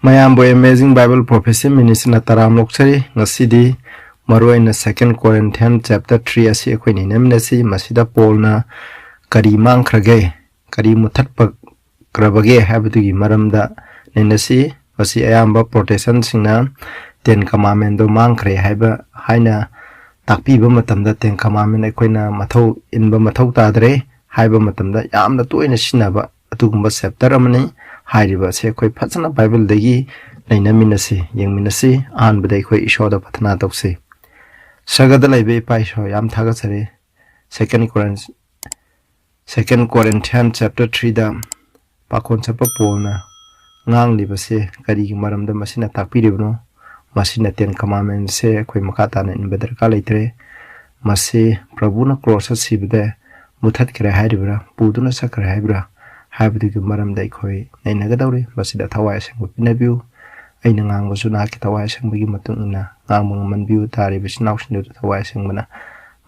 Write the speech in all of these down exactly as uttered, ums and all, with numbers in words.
ꯃꯌꯥꯝꯕꯨ Amazing Bible Prophecy Ministryꯅ ꯇꯔꯥꯝ ꯑꯣꯛꯆꯔꯤ꯫ ꯉꯁꯤꯗꯤ ꯃꯔꯨꯑꯣꯏꯅ Second Corinthian chapter three ꯑꯁꯤ ꯑꯩꯈꯣꯏ ꯅꯩꯅꯃꯤꯟꯅꯁꯤ꯫ ꯃꯁꯤꯗ ꯄꯣꯜꯅ ꯀꯔꯤ ꯃꯥꯡꯈ꯭ꯔꯒꯦ, ꯀꯔꯤ ꯃꯨꯊꯠꯄꯈ꯭ꯔꯕꯒꯦ ꯍꯥꯏꯕꯗꯨꯒꯤ ꯃꯔꯝꯗ ꯅꯩꯅꯁꯤ꯫ ꯃꯁꯤ ꯑꯌꯥꯝꯕ Protestantꯁꯤꯡꯅ Ten Commandmentꯗꯣ ꯃꯥꯡꯈ꯭ꯔꯦ ꯍꯥꯏꯕ ꯍꯥꯏꯅ ꯇꯥꯛꯄꯤꯕ ꯃꯇꯝꯗ, Ten Commandment ꯑꯩꯈꯣꯏꯅ ꯃꯊꯧ ꯏꯟꯕ ꯃꯊꯧ ꯇꯥꯗ꯭ꯔꯦ ꯍꯥꯏꯕ ꯃꯇꯝꯗ ꯌꯥꯝꯅ ꯇꯣꯏꯅ ꯁꯤꯖꯤꯟꯅꯕ ꯑꯗꯨꯒꯨꯝꯕ chapter ꯑꯃꯅꯤ꯫ ꯍꯥꯏꯔꯤꯕ ꯑꯁꯦ ꯑꯩꯈꯣꯏ ꯐꯖꯅ Bibleꯗꯒꯤ ꯅꯩꯅꯃꯤꯟꯅꯁꯤ, ꯌꯦꯡꯃꯤꯟꯅꯁꯤ꯫ ꯑꯍꯥꯟꯕꯗ ꯑꯩꯈꯣꯏ ꯏꯁꯣꯔꯗ ꯄ꯭ꯔꯊꯅꯥ ꯇꯧꯁꯤ꯫ ꯁꯔꯒꯗ ꯂꯩꯕ ꯏꯄꯥ ꯏꯁꯣꯔ, ꯌꯥꯝ ꯊꯥꯒꯠꯆꯔꯤ꯫ Second Corinth, Second Corinthian chapter threeꯗ ꯄꯥꯈꯣꯟ ꯆꯠꯄ ꯄꯣꯜꯅ ꯉꯥꯡꯂꯤꯕꯁꯦ ꯀꯔꯤꯒꯤ ꯃꯔꯝꯗ ꯃꯁꯤꯅ ꯇꯥꯛꯄꯤꯔꯤꯕꯅꯣ? ꯃꯁꯤꯅ Ten Commandmentꯁꯦ ꯑꯩꯈꯣꯏ ꯃꯈꯥ ꯇꯥꯅ ꯏꯟꯕ ꯗꯔꯀꯥꯔ ꯂꯩꯇ꯭ꯔꯦ꯫ ꯃꯁꯤ ꯄ꯭ꯔꯚꯨꯅ crossꯇ ꯁꯤꯕꯗ ꯃꯨꯊꯠꯈ꯭ꯔꯦ ꯍꯥꯏꯔꯤꯕ꯭ꯔꯥ, ꯄꯨꯗꯨꯅ ꯆꯠꯈ꯭ꯔꯦ ꯍꯥꯏꯕ꯭ꯔꯥ ꯍꯥꯏꯕꯗꯨꯒꯤ ꯃꯔꯝꯗ ꯑꯩꯈꯣꯏ ꯅꯩꯅꯒꯗꯧꯔꯤ꯫ ꯃꯁꯤꯗ ꯊꯋꯥꯏ ꯑꯁꯦꯡꯕ ꯄꯤꯅꯕꯤꯌꯨ꯫ ꯑꯩꯅ ꯉꯥꯡꯕꯁꯨ ꯅꯍꯥꯛꯀꯤ ꯊꯋꯥꯏ ꯑꯁꯦꯡꯕꯒꯤ ꯃꯇꯨꯡ ꯏꯟꯅ ꯉꯥꯡꯕ ꯉꯝꯍꯟꯕꯤꯌꯨ꯫ ꯇꯥꯔꯤꯕ ꯏꯆꯤꯟ ꯏꯅꯥꯎꯁꯤꯡꯗꯨꯗ ꯊꯋꯥꯏ ꯑꯁꯦꯡꯕꯅ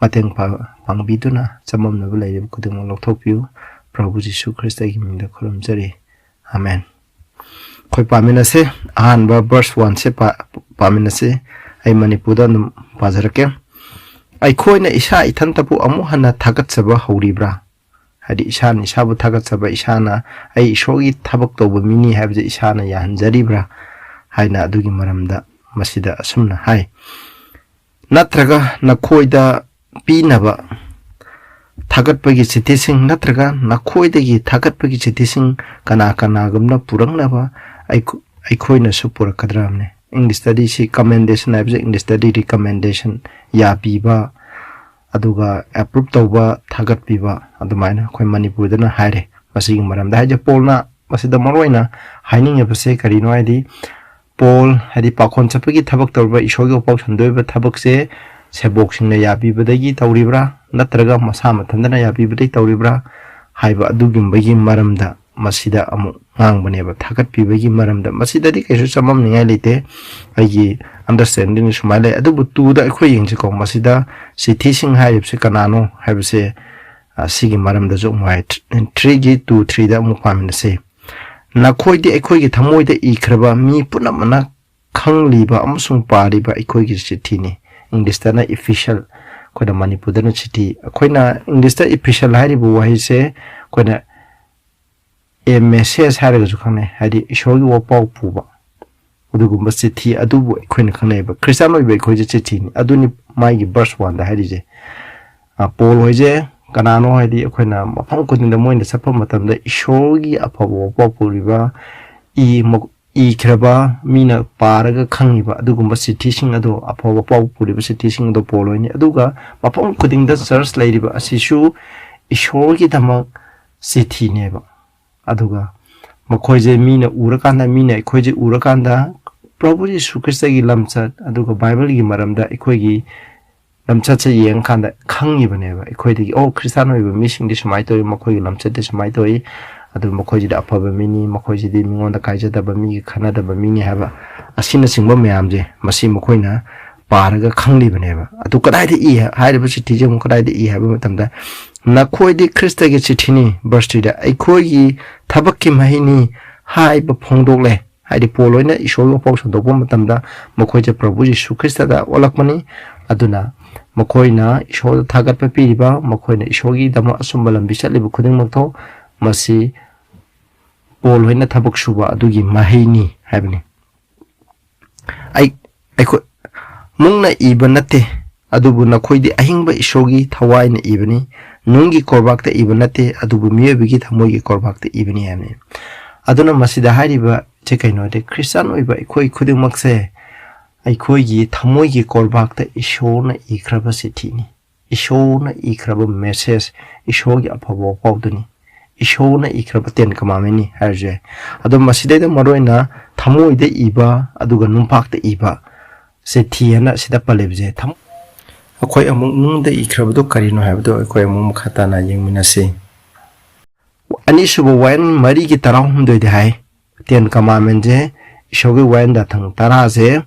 ꯃꯇꯦꯡ ꯄꯥ-, ꯄꯥꯡꯕꯤꯗꯨꯅ ꯆꯃꯝꯅꯕ ꯂꯩꯔꯤꯕ ꯈꯨꯗꯤꯡꯃꯛ ꯂꯧꯊꯣꯛꯄꯤꯌꯨ꯫ ꯄ꯭ꯔꯚꯨ ꯖꯤꯁꯨ ꯈ꯭ꯔꯤꯁꯇꯒꯤ ꯃꯤꯡꯗ ꯈꯨꯔꯨꯝꯖꯔꯤ꯫ ꯑꯃꯦꯟ꯫ ꯑꯩꯈꯣꯏ ꯄꯥꯃꯤꯟꯅꯁꯦ꯫ ꯑꯍꯥꯟꯕ verse oneꯁꯦ ꯄꯥ-, ꯄꯥꯃꯤꯟꯅꯁꯦ꯫ ꯑꯩ ꯃꯅꯤꯄꯨꯔꯗ ꯑꯗꯨꯝ ꯄꯥꯖꯔꯛꯀꯦ꯫ "ꯑꯩꯈꯣꯏꯅ ꯏꯁꯥ ꯏꯊꯟꯇꯕꯨ ꯑꯃꯨꯛ ꯍꯟꯅ ꯊꯥꯒꯠꯆꯕ ꯍꯧꯔꯤꯕ꯭ꯔꯥ?" ꯍꯥꯏꯗꯤ ꯏꯁꯥꯅ ꯏꯁꯥꯕꯨ ꯊꯥꯒꯠꯆꯕ, ꯏꯁꯥꯅ "ꯑꯩ ꯏꯁꯣꯔꯒꯤ ꯊꯕꯛ ꯇꯧꯕ ꯃꯤꯅꯤ" ꯍꯥꯏꯕꯁꯦ ꯏꯁꯥꯅ ꯌꯥꯍꯟꯖꯔꯤꯕ꯭ꯔꯥ ꯍꯥꯏꯅ ꯑꯗꯨꯒꯤ ꯃꯔꯝꯗ ꯃꯁꯤꯗ ꯑꯁꯨꯝꯅ ꯍꯥꯏ꯫ "ꯅꯠꯇ꯭ꯔꯒ ꯅꯈꯣꯏꯗ ꯄꯤꯅꯕ ꯊꯥꯒꯠꯄꯒꯤ ꯆꯤꯊꯤꯁꯤꯡ, ꯅꯠꯇ꯭ꯔꯒ ꯅꯈꯣꯏꯗꯒꯤ ꯊꯥꯒꯠꯄꯒꯤ ꯆꯤꯊꯤꯁꯤꯡ ꯀꯅꯥ ꯀꯅꯥꯒꯨꯝꯅ ꯄꯨꯔꯛꯅꯕ ꯑꯩꯈꯣ-, ꯑꯩꯈꯣꯏꯅꯁꯨ ꯄꯨꯔꯛꯀꯗ꯭ꯔꯕꯅꯦ?" Englishꯇꯗꯤ ꯁꯤ commendation ꯍꯥꯏꯕꯁꯦ, Englishꯇꯗꯤ recommendation, ꯌꯥꯕꯤꯕ, ꯑꯗꯨꯒ approve ꯇꯧꯕ, ꯊꯥꯒꯠꯄꯤꯕ, ꯑꯗꯨꯃꯥꯏꯅ ꯑꯩꯈꯣꯏ ꯃꯅꯤꯄꯨꯔꯗꯅ ꯍꯥꯏꯔꯦ꯫ ꯃꯁꯤꯒꯤ ꯃꯔꯝꯗ ꯍꯥꯏꯖ ꯄꯣꯜꯅ ꯃꯁꯤꯗ ꯃꯔꯨꯑꯣꯏꯅ ꯍꯥꯏꯅꯤꯡꯉꯤꯕꯁꯦ ꯀꯔꯤꯅꯣ ꯍꯥꯏꯗꯤ, ꯄꯣꯜ ꯍꯥꯏꯗꯤ ꯄꯥꯈꯣꯟ ꯆꯠꯄꯒꯤ ꯊꯕꯛ ꯇꯧꯔꯤꯕ, ꯏꯁꯣꯔꯒꯤ ꯋꯥꯄꯥꯎ ꯁꯟꯗꯣꯛꯏꯕ ꯊꯕꯛꯁꯦ ꯁꯦꯕꯣꯛꯁꯤꯡꯅ ꯌꯥꯕꯤꯕꯗꯒꯤ ꯇꯧꯔꯤꯕ꯭ꯔꯥ, ꯅꯠꯇ꯭ꯔꯒ ꯃꯁꯥ ꯃꯊꯟꯇꯅ ꯌꯥꯕꯤꯕꯗꯒꯤ ꯇꯧꯔꯤꯕ꯭ꯔꯥ ꯍꯥꯏꯕ ꯑꯗꯨꯒꯨꯝꯕꯒꯤ ꯃꯔꯝꯗ ꯃꯁꯤꯗ ꯑꯃꯨꯛ ꯉꯥꯡꯕꯅꯦꯕ, ꯊꯥꯒꯠꯄꯤꯕꯒꯤ ꯃꯔꯝꯗ꯫ ꯃꯁꯤꯗꯗꯤ ꯀꯩꯁꯨ ꯆꯃꯝꯅꯤꯡꯉꯥꯏ ꯂꯩꯇꯦ, ꯑꯩꯒꯤ understanding ꯁꯨꯃꯥꯏꯅ ꯂꯩ꯫ ꯑꯗꯨꯕꯨ twoꯗ ꯑꯩꯈꯣꯏ ꯌꯦꯡꯁꯤꯀꯣ, ꯃꯁꯤꯗ ꯆꯤꯊꯤꯁꯤꯡ ꯍꯥꯏꯔꯤꯕꯁꯤ ꯀꯅꯥꯅꯣ ꯍꯥꯏꯕꯁꯦ, ꯑ, ꯁꯤꯒꯤ ꯃꯔꯝꯗꯁꯨ ꯑꯃꯨꯛ ꯍꯥꯏ꯫ Threeꯒꯤ two, threeꯗ ꯑꯃꯨꯛ ꯄꯥꯃꯤꯟꯅꯁꯤ꯫ ꯅꯈꯣꯏꯗꯤ ꯑꯩꯈꯣꯏꯒꯤ ꯊꯃꯣꯏꯗ ꯏꯈ꯭ꯔꯕ ꯃꯤ ꯄꯨꯝꯅꯃꯛꯅ ꯈꯪꯂꯤꯕ ꯑꯃꯁꯨꯡ ꯄꯥꯔꯤꯕ ꯑꯩꯈꯣꯏꯒꯤ ꯆꯤꯊꯤꯅꯤ꯫ ꯏꯪꯂꯤꯁꯇꯅ ꯏꯐꯤꯁꯦꯜ, ꯑꯩꯈꯣꯏꯅ ꯃꯅꯤꯄꯨꯔꯗꯅ ꯆꯤꯊꯤ꯫ ꯑꯩꯈꯣꯏꯅ ꯏꯪꯂꯤꯁꯇ ꯏꯐꯤꯁꯦꯜ ꯍꯥꯏꯔꯤꯕ ꯋꯥꯍꯩꯁꯦ ꯑꯩꯈꯣꯏꯅ ꯑꯦ ꯃꯦꯁꯦꯖ ꯍꯥꯏꯔꯒꯁꯨ ꯈꯪꯅꯩ, ꯍꯥꯏꯗꯤ ꯏꯁꯣꯔꯒꯤ ꯋꯥꯄꯥꯎ ꯄꯨꯕ ꯑꯗꯨꯒꯨꯝꯕ ꯆꯤꯊꯤ ꯑꯗꯨꯕꯨ ꯑꯩꯈꯣꯏꯅ ꯈꯪꯅꯩꯑꯕ꯫ ꯈ꯭ꯔꯤꯁꯇꯥꯟ ꯑꯣꯏꯕ ꯑꯩꯈꯣꯏꯁꯦ ꯆꯤꯊꯤꯅꯤ꯫ ꯑꯗꯨꯅꯤ ꯃꯥꯒꯤ ꯕꯔꯁ ꯋꯥꯟꯗ ꯍꯥꯏꯔꯤꯁꯦ꯫ ꯑ, ꯄꯣꯜ ꯍꯣꯏꯁꯦ ꯀꯅꯥꯅꯣ ꯍꯥꯏꯗꯤ ꯑꯩꯈꯣꯏꯅ ꯃꯐꯝ ꯈꯨꯗꯤꯡꯗ ꯃꯣꯏꯅ ꯆꯠꯄ ꯃꯇꯝꯗ ꯏꯁꯣꯔꯒꯤ ꯑꯐꯕ ꯋꯥꯄꯥꯎ ꯄꯨꯔꯤꯕ, ꯏ ꯃ-, ꯏꯈ꯭ꯔꯕ, ꯃꯤꯅ ꯄꯥꯔꯒ ꯈꯪꯉꯤꯕ ꯑꯗꯨꯒꯨꯝꯕ ꯆꯤꯊꯤꯁꯤꯡ ꯑꯗꯣ, ꯑꯐꯕ ꯄꯥꯎ ꯄꯨꯔꯤꯕ ꯆꯤꯊꯤꯁꯤꯡ ꯑꯗꯣ ꯄꯣꯜ ꯍꯣꯏꯅꯤ꯫ ꯑꯗꯨꯒ ꯃꯐꯝ ꯈꯨꯗꯤꯡꯗ ꯆꯔꯆ ꯂꯩꯔꯤꯕ ꯑꯁꯤꯁꯨ ꯏꯁꯣꯔꯒꯤꯗꯃꯛ ꯆꯤꯊꯤꯅꯦꯕ꯫ ꯑꯗꯨꯒ ꯃꯈꯣꯏꯁꯦ ꯃꯤꯅ ꯎꯔꯀꯥꯟꯗ, ꯃꯤꯅ ꯑꯩꯈꯣꯏꯁꯦ ꯎꯔꯀꯥꯟꯗ ꯄ꯭ꯔꯚꯨ ꯌꯤꯁꯨ ꯈ꯭ꯔꯤꯁꯇꯒꯤ ꯂꯝꯆꯠ, ꯑꯗꯨꯒ ꯕꯥꯏꯕꯜꯒꯤ ꯃꯔꯝꯗ ꯑꯩꯈꯣꯏꯒꯤ ꯂꯝꯆꯠꯁꯦ ꯌꯦꯡꯉꯀꯥꯟꯗ ꯈꯪꯉꯤꯕꯅꯦꯕ ꯑꯩꯈꯣꯏꯗꯒꯤ, "ꯑꯣ, ꯈ꯭ꯔꯤꯁꯇꯥꯟ ꯑꯣꯏꯕ ꯃꯤꯁꯤꯡꯗꯤ ꯁꯨꯃꯥꯏꯅ ꯇꯧꯏ, ꯃꯈꯣꯏꯒꯤ ꯂꯝꯆꯠꯇꯤ ꯁꯨꯃꯥꯏꯅ ꯇꯧꯏ, ꯑꯗꯨ ꯃꯈꯣꯏꯁꯤꯗꯤ ꯑꯐꯕ ꯃꯤꯅꯤ, ꯃꯈꯣꯏꯁꯤꯗꯤ ꯃꯤꯉꯣꯟꯗ ꯀꯥꯏꯖꯗꯕ, ꯃꯤꯒꯤ ꯈꯟꯅꯗꯕ ꯃꯤꯅꯤ" ꯍꯥꯏꯕ ꯑꯁꯤꯅꯆꯤꯡꯕ ꯃꯌꯥꯝꯁꯦ, ꯃꯁꯤ ꯃꯈꯣꯏꯅ ꯄꯥꯔꯒ ꯈꯪꯂꯤꯕꯅꯦꯕ꯫ ꯑꯗꯨ ꯀꯗꯥꯏꯗ ꯏ? ꯍꯥꯏꯔꯤꯕ ꯆꯤꯊꯤꯁꯦ ꯑꯃꯨꯛ ꯀꯗꯥꯏꯗ ꯏ ꯍꯥꯏꯕ ꯃꯇꯝꯗ, "ꯅꯈꯣꯏꯗꯤ ꯈ꯭ꯔꯤꯁꯇꯒꯤ ꯆꯤꯊꯤꯅꯤ", ꯕꯔꯁ ꯊ꯭ꯔꯤꯗ, "ꯑꯩꯈꯣꯏꯒꯤ ꯊꯕꯛꯀꯤ ꯃꯍꯩꯅꯤ" ꯍꯥꯏꯕ ꯐꯣꯡꯗꯣꯛꯂꯦ꯫ ꯍꯥꯏꯗꯤ ꯄꯣꯜ ꯍꯣꯏꯅ ꯏꯁꯣꯔꯒꯤ ꯋꯥꯄꯥꯎ ꯁꯟꯗꯣꯛꯄ ꯃꯇꯝꯗ ꯃꯈꯣꯏꯁꯦ ꯄ꯭ꯔꯚꯨ ꯌꯤꯁꯨ ꯈ꯭ꯔꯤꯁꯇꯗ ꯑꯣꯜꯂꯛꯄꯅꯤ꯫ ꯑꯗꯨꯅ ꯃꯈꯣꯏꯅ ꯏꯁꯣꯔꯗ ꯊꯥꯒꯠꯄ ꯄꯤꯔꯤꯕ, ꯃꯈꯣꯏꯅ ꯏꯁꯣꯔꯒꯤꯗꯃꯛ ꯑꯆꯨꯝꯕ ꯂꯝꯕꯤ ꯆꯠꯂꯤꯕ ꯈꯨꯗꯤꯡꯃꯛꯇꯣ, ꯃꯁꯤ ꯄꯣꯜ ꯍꯣꯏꯅ ꯊꯕꯛ ꯁꯨꯕ ꯑꯗꯨꯒꯤ ꯃꯍꯩꯅꯤ ꯍꯥꯏꯕꯅꯤ꯫ ꯑꯩ, ꯑꯩꯈꯣꯏ ꯃꯨꯛꯅ ꯏꯕ ꯅꯠꯇꯦ, ꯑꯗꯨꯕꯨ ꯅꯈꯣꯏꯗꯤ ꯑꯍꯤꯡꯕ ꯏꯁꯣꯔꯒꯤ ꯊꯋꯥꯏꯅ ꯏꯕꯅꯤ, ꯅꯨꯡꯒꯤ ꯀꯣꯔꯕꯥꯛꯇ ꯏꯕ ꯅꯠꯇꯦ, ꯑꯗꯨꯕꯨ ꯃꯤꯑꯣꯏꯕꯒꯤ ꯊꯃꯣꯏꯒꯤ ꯀꯣꯔꯕꯥꯛꯇ ꯏꯕꯅꯤ ꯍꯥꯏꯕꯅꯤ꯫ ꯑꯗꯨꯅ ꯃꯁꯤꯗ ꯍꯥꯏꯔꯤꯕ ꯁꯦ ꯀꯩꯅꯣꯗꯤ, ꯈ꯭ꯔꯤꯁꯇꯥꯟ ꯑꯣꯏꯕ ꯑꯩꯈꯣꯏ ꯈꯨꯗꯤꯡꯃꯛꯁꯦ ꯑꯩꯈꯣꯏꯒꯤ ꯊꯃꯣꯏꯒꯤ ꯀꯣꯔꯕꯥꯛꯇ ꯏꯁꯣꯔꯅ ꯏꯈ꯭ꯔꯕ ꯆꯤꯊꯤꯅꯤ, ꯏꯁꯣꯔꯅ ꯏꯈ꯭ꯔꯕ ꯃꯦꯁꯦꯖ, ꯏꯁꯣꯔꯒꯤ ꯑꯐꯕ ꯋꯥꯄꯥꯎꯗꯨꯅꯤ, ꯏꯁꯣꯔꯅ ꯏꯈ꯭ꯔꯕ ꯇꯦꯟ ꯀꯃꯥꯟꯃꯦꯟꯅꯤ ꯍꯥꯏꯔꯁꯨ ꯌꯥꯏ꯫ ꯑꯗꯣ ꯃꯁꯤꯗꯩꯗ ꯃꯔꯨꯑꯣꯏꯅ ꯊꯃꯣꯏꯗ ꯏꯕ ꯑꯗꯨꯒ ꯅꯨꯡꯄꯥꯛꯇ ꯏꯕ ꯆꯤꯊꯤ ꯍꯥꯏꯅ ꯁꯤꯗ ꯄꯜꯂꯤꯕꯁꯦ꯫ ꯊꯝ-, ꯑꯩꯈꯣꯏ ꯑꯃꯨꯛ ꯅꯨꯡꯗ ꯏꯈ꯭ꯔꯕꯗꯣ ꯀꯔꯤꯅꯣ ꯍꯥꯏꯕꯗꯣ ꯑꯩꯈꯣꯏ ꯑꯃꯨꯛ ꯃꯈꯥ ꯇꯥꯅ ꯌꯦꯡꯃꯤꯟꯅꯁꯤ꯫ ꯑꯅꯤꯁꯨꯕ ꯋꯥꯌꯦꯜ ꯃꯔꯤꯒꯤ ꯇꯔꯥꯍꯨꯝꯗꯣꯏꯗ ꯍꯥꯏ, ꯇꯦꯟ ꯀꯃꯥꯟꯃꯦꯟꯁꯦ, ꯏꯁꯣꯔꯒꯤ ꯋꯥꯌꯦꯜ ꯗꯥꯊꯪ ꯇꯔꯥꯁꯦ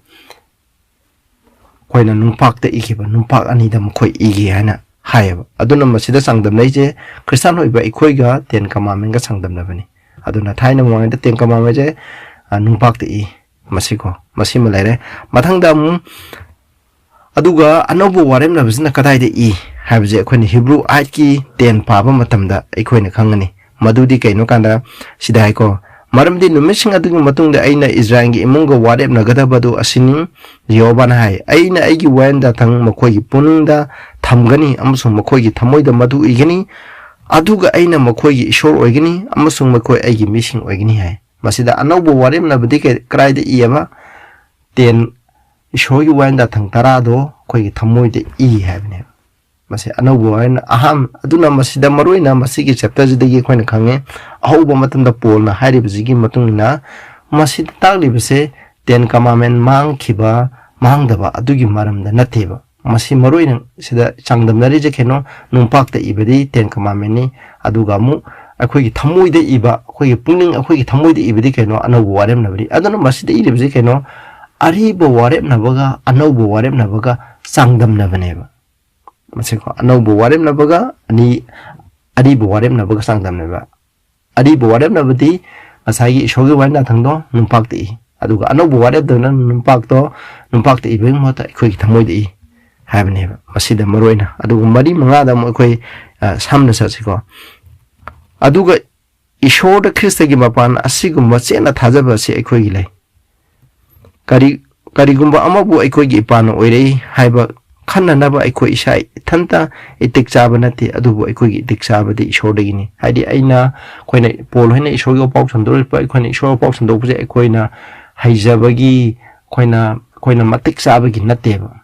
ꯑꯩꯈꯣꯏꯅ ꯅꯨꯡꯄꯥꯛꯇ ꯏꯈꯤꯕ, ꯅꯨꯡꯄꯥꯛ ꯑꯅꯤꯗ ꯃꯈꯣꯏ ꯏꯈꯤ ꯍꯥꯏꯅ ꯍꯥꯏꯌꯦꯕ꯫ ꯑꯗꯨꯅ ꯃꯁꯤꯗ ꯆꯥꯡꯗꯝꯅꯩꯁꯦ ꯈ꯭ꯔꯤꯁꯇꯥꯟ ꯑꯣꯏꯕ ꯑꯩꯈꯣꯏꯒ ꯇꯦꯟ ꯀꯃꯥꯟꯃꯦꯟꯒ ꯆꯥꯡꯗꯝꯅꯕꯅꯤ꯫ ꯑꯗꯨꯅ ꯊꯥꯏꯅ ꯃꯃꯥꯡꯉꯩꯗ Ten Commandmentꯁꯦ, ꯑ, ꯅꯨꯡꯄꯥꯛꯇ ꯏ꯫ ꯃꯁꯤꯀꯣ, ꯃꯁꯤꯃ ꯂꯩꯔꯦ꯫ ꯃꯊꯪꯗ ꯑꯃꯨꯛ, ꯑꯗꯨꯒ ꯑꯅꯧꯕ ꯋꯥꯔꯦꯞꯅꯕꯁꯤꯅ ꯀꯗꯥꯏꯗ ꯏ ꯍꯥꯏꯕꯁꯦ ꯑꯩꯈꯣꯏꯅ Hebrew eightꯀꯤ ten ꯄꯥꯕ ꯃꯇꯝꯗ ꯑꯩꯈꯣꯏꯅ ꯈꯪꯒꯅꯤ꯫ ꯃꯗꯨꯗꯤ ꯀꯩꯅꯣ ꯀꯥꯟꯗ ꯁꯤꯗ ꯍꯥꯏꯀꯣ, "ꯃꯔꯝꯗꯤ ꯅꯨꯃꯤꯠꯁꯤꯡ ꯑꯗꯨꯒꯤ ꯃꯇꯨꯡꯗ ꯑꯩꯅ ꯏꯁꯔꯥꯌꯦꯜꯒꯤ ꯏꯃꯨꯡꯒ ꯋꯥꯔꯦꯞꯅꯒꯗꯕꯗꯨ ꯑꯁꯤꯅꯤ," ꯌꯦꯍꯣꯕꯥꯅ ꯍꯥꯏ꯫ "ꯑꯩꯅ ꯑꯩꯒꯤ ꯋꯥꯌꯦꯜ ꯌꯥꯊꯪ ꯃꯈꯣꯏꯒꯤ ꯄꯨꯛꯅꯤꯡꯗ ꯊꯝꯒꯅꯤ ꯑꯃꯁꯨꯡ ꯃꯈꯣꯏꯒꯤ ꯊꯃꯣꯏꯗ ꯃꯗꯨ ꯏꯒꯅꯤ, ꯑꯗꯨꯒ ꯑꯩꯅ ꯃꯈꯣꯏꯒꯤ ꯏꯁꯣꯔ ꯑꯣꯏꯒꯅꯤ ꯑꯃꯁꯨꯡ ꯃꯈꯣꯏ ꯑꯩꯒꯤ ꯃꯤꯁꯤꯡ ꯑꯣꯏꯒꯅꯤ" ꯍꯥꯏ꯫ ꯃꯁꯤꯗ ꯑꯅꯧꯕ ꯋꯥꯔꯦꯞꯅꯕꯗꯤ ꯀꯩ-, ꯀꯗꯥꯏꯗ ꯏꯌꯦꯕ? Ten, ꯏꯁꯣꯔꯒꯤ ꯋꯥꯌꯦꯜ ꯌꯥꯊꯪ ꯇꯔꯥꯗꯣ ꯑꯩꯈꯣꯏꯒꯤ ꯊꯃꯣꯏꯗ ꯏ ꯍꯥꯏꯕꯅꯦꯕ꯫ ꯃꯁꯤ ꯑꯅꯧꯕ ꯋꯥꯔꯦꯞꯅ ꯑꯍꯥꯟ-, ꯑꯗꯨꯅ ꯃꯁꯤꯗ ꯃꯔꯨꯑꯣꯏꯅ ꯃꯁꯤꯒꯤ chapterꯁꯤꯗꯒꯤ ꯑꯩꯈꯣꯏꯅ ꯈꯪꯉꯦ, ꯑꯍꯧꯕ ꯃꯇꯝꯗ ꯄꯣꯜꯅ ꯍꯥꯏꯔꯤꯕꯁꯤꯒꯤ ꯃꯇꯨꯡ ꯏꯟꯅ ꯃꯁꯤꯗ ꯇꯥꯛꯂꯤꯕꯁꯦ Ten Commandment ꯃꯥꯡꯈꯤꯕ, ꯃꯥꯡꯗꯕ ꯑꯗꯨꯒꯤ ꯃꯔꯝꯗ ꯅꯠꯇꯦꯕ꯫ ꯃꯁꯤ ꯃꯔꯨꯑꯣꯏꯅ ꯁꯤꯗ ꯆꯥꯡꯗꯝꯅꯔꯤꯁꯦ ꯀꯩꯅꯣ? ꯅꯨꯡꯄꯥꯛꯇ ꯏꯕꯗꯤ Ten Commandmentꯅꯤ, ꯑꯗꯨꯒ ꯑꯃꯨꯛ ꯑꯩꯈꯣꯏꯒꯤ ꯊꯃꯣꯏꯗ ꯏꯕ, ꯑꯩꯈꯣꯏꯒꯤ ꯄꯨꯛꯅꯤꯡ, ꯑꯩꯈꯣꯏꯒꯤ ꯊꯃꯣꯏꯗ ꯏꯕꯗꯤ ꯀꯩꯅꯣ? ꯑꯅꯧꯕ ꯋꯥꯔꯦꯞꯅꯕꯅꯤ꯫ ꯑꯗꯨꯅ ꯃꯁꯤꯗ ꯏꯔꯤꯕꯁꯤ ꯀꯩꯅꯣ? ꯑꯔꯤꯕ ꯋꯥꯔꯦꯞꯅꯕꯒ ꯑꯅꯧꯕ ꯋꯥꯔꯦꯞꯅꯕꯒ ꯆꯥꯡꯗꯝꯅꯕꯅꯦꯕ꯫ ꯃꯁꯤꯀꯣ, ꯑꯅꯧꯕ ꯋꯥꯔꯦꯞꯅꯕꯒ ꯑꯅꯤ, ꯑꯔꯤꯕ ꯋꯥꯔꯦꯞꯅꯕꯒ ꯆꯥꯡꯗꯝꯅꯕ꯫ ꯑꯔꯤꯕ ꯋꯥꯔꯦꯞꯅꯕꯗꯤ ꯉꯁꯥꯏꯒꯤ ꯏꯁꯣꯔꯒꯤ ꯋꯥꯔꯦꯞ ꯌꯥꯊꯪꯗꯣ ꯅꯨꯡꯄꯥꯛꯇ ꯏ, ꯑꯗꯨꯒ ꯑꯅꯧꯕ ꯋꯥꯔꯦꯞꯇꯅ ꯅꯨꯡꯄꯥꯛꯇꯣ, ꯅꯨꯡꯄꯥꯛꯇ ꯏꯕꯒꯤ ꯃꯍꯨꯠꯇ ꯑꯩꯈꯣꯏꯒꯤ ꯊꯃꯣꯏꯗ ꯏ ꯍꯥꯏꯕꯅꯦꯕ꯫ ꯃꯁꯤꯗ ꯃꯔꯨꯑꯣꯏꯅ, ꯑꯗꯨꯒ ꯃꯔꯤ ꯃꯉꯥꯗ ꯑꯃꯨꯛ ꯑꯩꯈꯣꯏ, ꯑ, ꯁꯝꯅ ꯆꯠꯁꯤꯀꯣ꯫ ꯑꯗꯨꯒ ꯏꯁꯣꯔꯗ ꯈ꯭ꯔꯤꯁꯇꯒꯤ ꯃꯄꯥꯟ ꯑꯁꯤꯒꯨꯝꯕ ꯆꯦꯠꯅ ꯊꯥꯖꯕ ꯑꯁꯤ ꯑꯩꯈꯣꯏꯒꯤ ꯂꯩ꯫ ꯀꯔꯤ-, ꯀꯔꯤꯒꯨꯝꯕ ꯑꯃꯕꯨ ꯑꯩꯈꯣꯏꯒꯤ ꯏꯄꯥꯅ ꯑꯣꯏꯔꯛꯏ ꯍꯥꯏꯕ ꯈꯟꯅꯅꯕ ꯑꯩꯈꯣꯏ ꯏꯁꯥ ꯏꯊꯟꯇ ꯏꯇꯤꯛ ꯆꯥꯕ ꯅꯠꯇꯦ, ꯑꯗꯨꯕꯨ ꯑꯩꯈꯣꯏꯒꯤ ꯏꯇꯤꯛ ꯆꯥꯕꯗꯤ ꯏꯁꯣꯔꯗꯒꯤꯅꯤ꯫ ꯍꯥꯏꯗꯤ ꯑꯩꯅ, ꯑꯩꯈꯣꯏꯅ, ꯄꯣꯜ ꯍꯣꯏꯅ ꯏꯁꯣꯔꯒꯤ ꯋꯥꯄꯥꯎ ꯁꯟꯗꯣꯔꯛꯄ, ꯑꯩꯈꯣꯏꯅ ꯏꯁꯣꯔ ꯋꯥꯄꯥꯎ ꯁꯟꯗꯣꯛꯄꯁꯦ ꯑꯩꯈꯣꯏꯅ ꯍꯩꯖꯕꯒꯤ, ꯑꯩꯈꯣꯏꯅ, ꯑꯩꯈꯣꯏꯅ ꯃꯇꯤꯛ ꯆꯥꯕꯒꯤ ꯅꯠꯇꯦꯕ꯫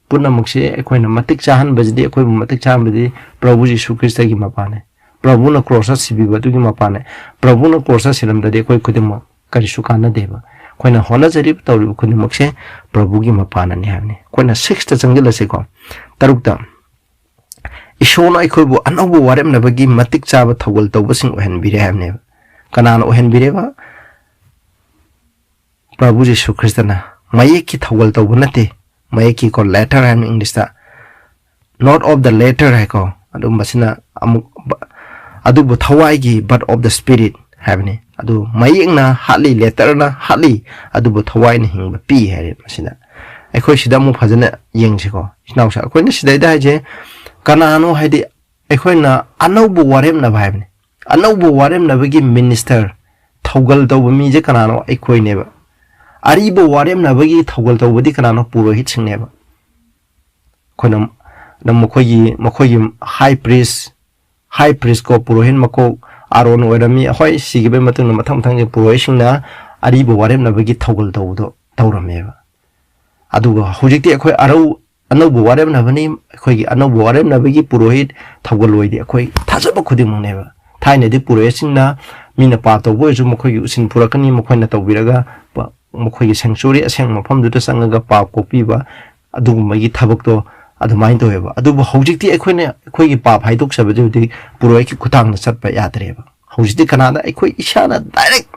ꯄꯨꯝꯅꯃꯛꯁꯦ ꯑꯩꯈꯣꯏꯅ ꯃꯇꯤꯛ ꯆꯥꯍꯟꯕꯁꯤꯗꯤ, ꯑꯩꯈꯣꯏꯕꯨ ꯃꯇꯤꯛ ꯆꯥꯍꯟꯕꯗꯤ ꯄ꯭ꯔꯚꯨ ꯖꯤꯁꯨ ꯈ꯭ꯔꯤꯁꯇꯒꯤ ꯃꯄꯥꯅꯦ꯫ ꯄ꯭ꯔꯚꯨꯅ ꯀ꯭ꯔꯣꯁꯇ ꯁꯤꯕꯤꯕ ꯑꯗꯨꯒꯤ ꯃꯄꯥꯅꯦ꯫ ꯄ꯭ꯔꯚꯨꯅ ꯀ꯭ꯔꯣꯁꯇ ꯁꯤꯔꯝꯗ꯭ꯔꯗꯤ ꯑꯩꯈꯣꯏ ꯈꯨꯗꯤꯡꯃꯛ ꯀꯔꯤꯁꯨ ꯀꯥꯟꯅꯗꯦꯕ꯫ ꯑꯩꯈꯣꯏꯅ ꯍꯣꯠꯅꯖꯔꯤꯕ, ꯇꯧꯔꯤꯕ ꯈꯨꯗꯤꯡꯃꯛꯁꯦ ꯄ꯭ꯔꯚꯨꯒꯤ ꯃꯄꯥꯅꯅꯤ ꯍꯥꯏꯕꯅꯤ꯫ ꯑꯩꯈꯣꯏꯅ sixꯇ ꯆꯪꯁꯤꯜꯂꯁꯤꯀꯣ, ꯇꯔꯨꯛꯇ꯫ ꯏꯁꯣꯔꯅ ꯑꯩꯈꯣꯏꯕꯨ ꯑꯅꯧꯕ ꯋꯥꯔꯦꯞꯅꯕꯒꯤ ꯃꯇꯤꯛ ꯆꯥꯕ ꯊꯧꯒꯜ ꯇꯧꯕꯁꯤꯡ ꯑꯣꯏꯍꯟꯕꯤꯔꯦ ꯍꯥꯏꯕꯅꯦꯕ꯫ ꯀꯅꯥꯅ ꯑꯣꯏꯍꯟꯕꯤꯔꯦꯕ? ꯄ꯭ꯔꯚꯨ ꯖꯤꯁꯨ ꯈ꯭ꯔꯤꯁꯇꯅ꯫ ꯃꯌꯦꯛꯀꯤ ꯊꯧꯒꯜ ꯇꯧꯕ ꯅꯠꯇꯦ, ꯃꯌꯦꯛꯀꯤꯀꯣ, letter ꯍꯥꯏꯕꯅꯤ Englishꯇ, not of the letter ꯍꯥꯏꯀꯣ, ꯑꯗꯨꯝꯕꯁꯤꯅ ꯑꯃꯨꯛ ꯕ-, ꯑꯗꯨꯕꯨ ꯊꯋꯥꯏꯒꯤ, but of the spirit ꯍꯥꯏꯕꯅꯤ꯫ ꯑꯗꯨ ꯃꯌꯦꯛꯅ ꯍꯥꯠꯂꯤ, ꯂꯦꯇꯔꯅ ꯍꯥꯠꯂꯤ, ꯑꯗꯨꯕꯨ ꯊꯋꯥꯏꯅ ꯍꯤꯡꯕ ꯄꯤ ꯍꯥꯏꯔꯦ꯫ ꯃꯁꯤꯗ ꯑꯩꯈꯣꯏ ꯁꯤꯗ ꯑꯃꯨꯛ ꯐꯖꯅ ꯌꯦꯡꯁꯤꯀꯣ, ꯏꯆꯤꯟ ꯏꯅꯥꯎꯁꯦ꯫ ꯑꯩꯈꯣꯏꯅ ꯁꯤꯗꯩꯗ ꯍꯥꯏꯁꯦ, ꯀꯅꯥꯅꯣ ꯍꯥꯏꯗꯤ, ꯑꯩꯈꯣꯏꯅ ꯑꯅꯧꯕ ꯋꯥꯔꯦꯞꯅꯕ ꯍꯥꯏꯕꯅꯤ꯫ ꯑꯅꯧꯕ ꯋꯥꯔꯦꯞꯅꯕꯒꯤ ꯃꯤꯅꯤꯁꯇꯔ, ꯊꯧꯒꯜ ꯇꯧꯕ ꯃꯤꯁꯦ ꯀꯅꯥꯅꯣ? ꯑꯩꯈꯣꯏꯅꯦꯕ꯫ ꯑꯔꯤꯕ ꯋꯥꯔꯦꯞꯅꯕꯒꯤ ꯊꯧꯒꯜ ꯇꯧꯕꯗꯤ ꯀꯅꯥꯅꯣ? ꯄꯨꯔꯣꯍꯤꯠꯁꯤꯡꯅꯦꯕ꯫ ꯑꯩꯈꯣꯏꯅ ꯅ ꯃꯈꯣꯏꯒꯤ, ꯃꯈꯣꯏꯒꯤ ꯍꯥꯏ ꯄ꯭ꯔꯤꯁ, ꯍꯥꯏ ꯄ꯭ꯔꯤꯁꯀꯣ, ꯄꯨꯔꯣꯍꯤꯠ ꯃꯀꯣꯛ ꯑꯥꯔꯣꯟ ꯑꯣꯏꯔꯝꯃꯤ꯫ ꯑꯩꯈꯣꯏ ꯁꯤꯈꯤꯕꯒꯤ ꯃꯇꯨꯡꯗ ꯃꯊꯪ ꯃꯊꯪꯒꯤ ꯄꯨꯔꯣꯍꯤꯠꯁꯤꯡꯅ ꯑꯔꯤꯕ ꯋꯥꯔꯦꯞꯅꯕꯒꯤ ꯊꯧꯒꯜ ꯇꯧꯕꯗꯣ ꯇꯧꯔꯝꯃꯦꯕ꯫ ꯑꯗꯨꯒ ꯍꯧꯖꯤꯛꯇꯤ ꯑꯩꯈꯣꯏ ꯑꯔꯧ-, ꯑꯅꯧꯕ ꯋꯥꯔꯦꯞꯅꯕꯅꯤ꯫ ꯑꯩꯈꯣꯏꯒꯤ ꯑꯅꯧꯕ ꯋꯥꯔꯦꯞꯅꯕꯒꯤ ꯄꯨꯔꯣꯍꯤꯠ ꯊꯧꯒꯜꯂꯣꯏꯗꯤ ꯑꯩꯈꯣꯏ ꯊꯥꯖꯕ ꯈꯨꯗꯤꯡꯃꯛꯅꯦꯕ꯫ ꯊꯥꯏꯅꯗꯤ ꯄꯨꯔꯣꯍꯤꯠꯁꯤꯡꯅ ꯃꯤꯅ ꯄꯥꯞ ꯇꯧꯕ ꯑꯣꯏꯔꯁꯨ ꯃꯈꯣꯏꯒꯤ ꯎꯁꯤꯟ ꯄꯨꯔꯛꯀꯅꯤ, ꯃꯈꯣꯏꯅ ꯇꯧꯕꯤꯔꯒ ꯄ-, ꯃꯈꯣꯏꯒꯤ sanctuary ꯑꯁꯦꯡꯕ ꯃꯐꯝꯗꯨꯗ ꯆꯪꯉꯒ ꯄꯥꯞ ꯀꯣꯛꯄꯤꯕ, ꯑꯗꯨꯒꯨꯝꯕꯒꯤ ꯊꯕꯛꯇꯣ ꯑꯗꯨꯃꯥꯏꯅ ꯇꯧꯋꯦꯕ꯫ ꯑꯗꯨꯕꯨ ꯍꯧꯖꯤꯛꯇꯤ ꯑꯩꯈꯣꯏꯅ ꯑꯩꯈꯣꯏꯒꯤ ꯄꯥꯞ ꯍꯥꯏꯗꯣꯛꯆꯕꯗꯤ ꯍꯧꯖꯤꯛ ꯄꯨꯔꯣꯍꯤꯠꯀꯤ ꯈꯨꯠꯊꯥꯡꯗ ꯆꯠꯄ ꯌꯥꯗ꯭ꯔꯦꯕ꯫ ꯍꯧꯖꯤꯛꯇꯤ ꯀꯅꯥꯗ? ꯑꯩꯈꯣꯏ ꯏꯁꯥꯅ direct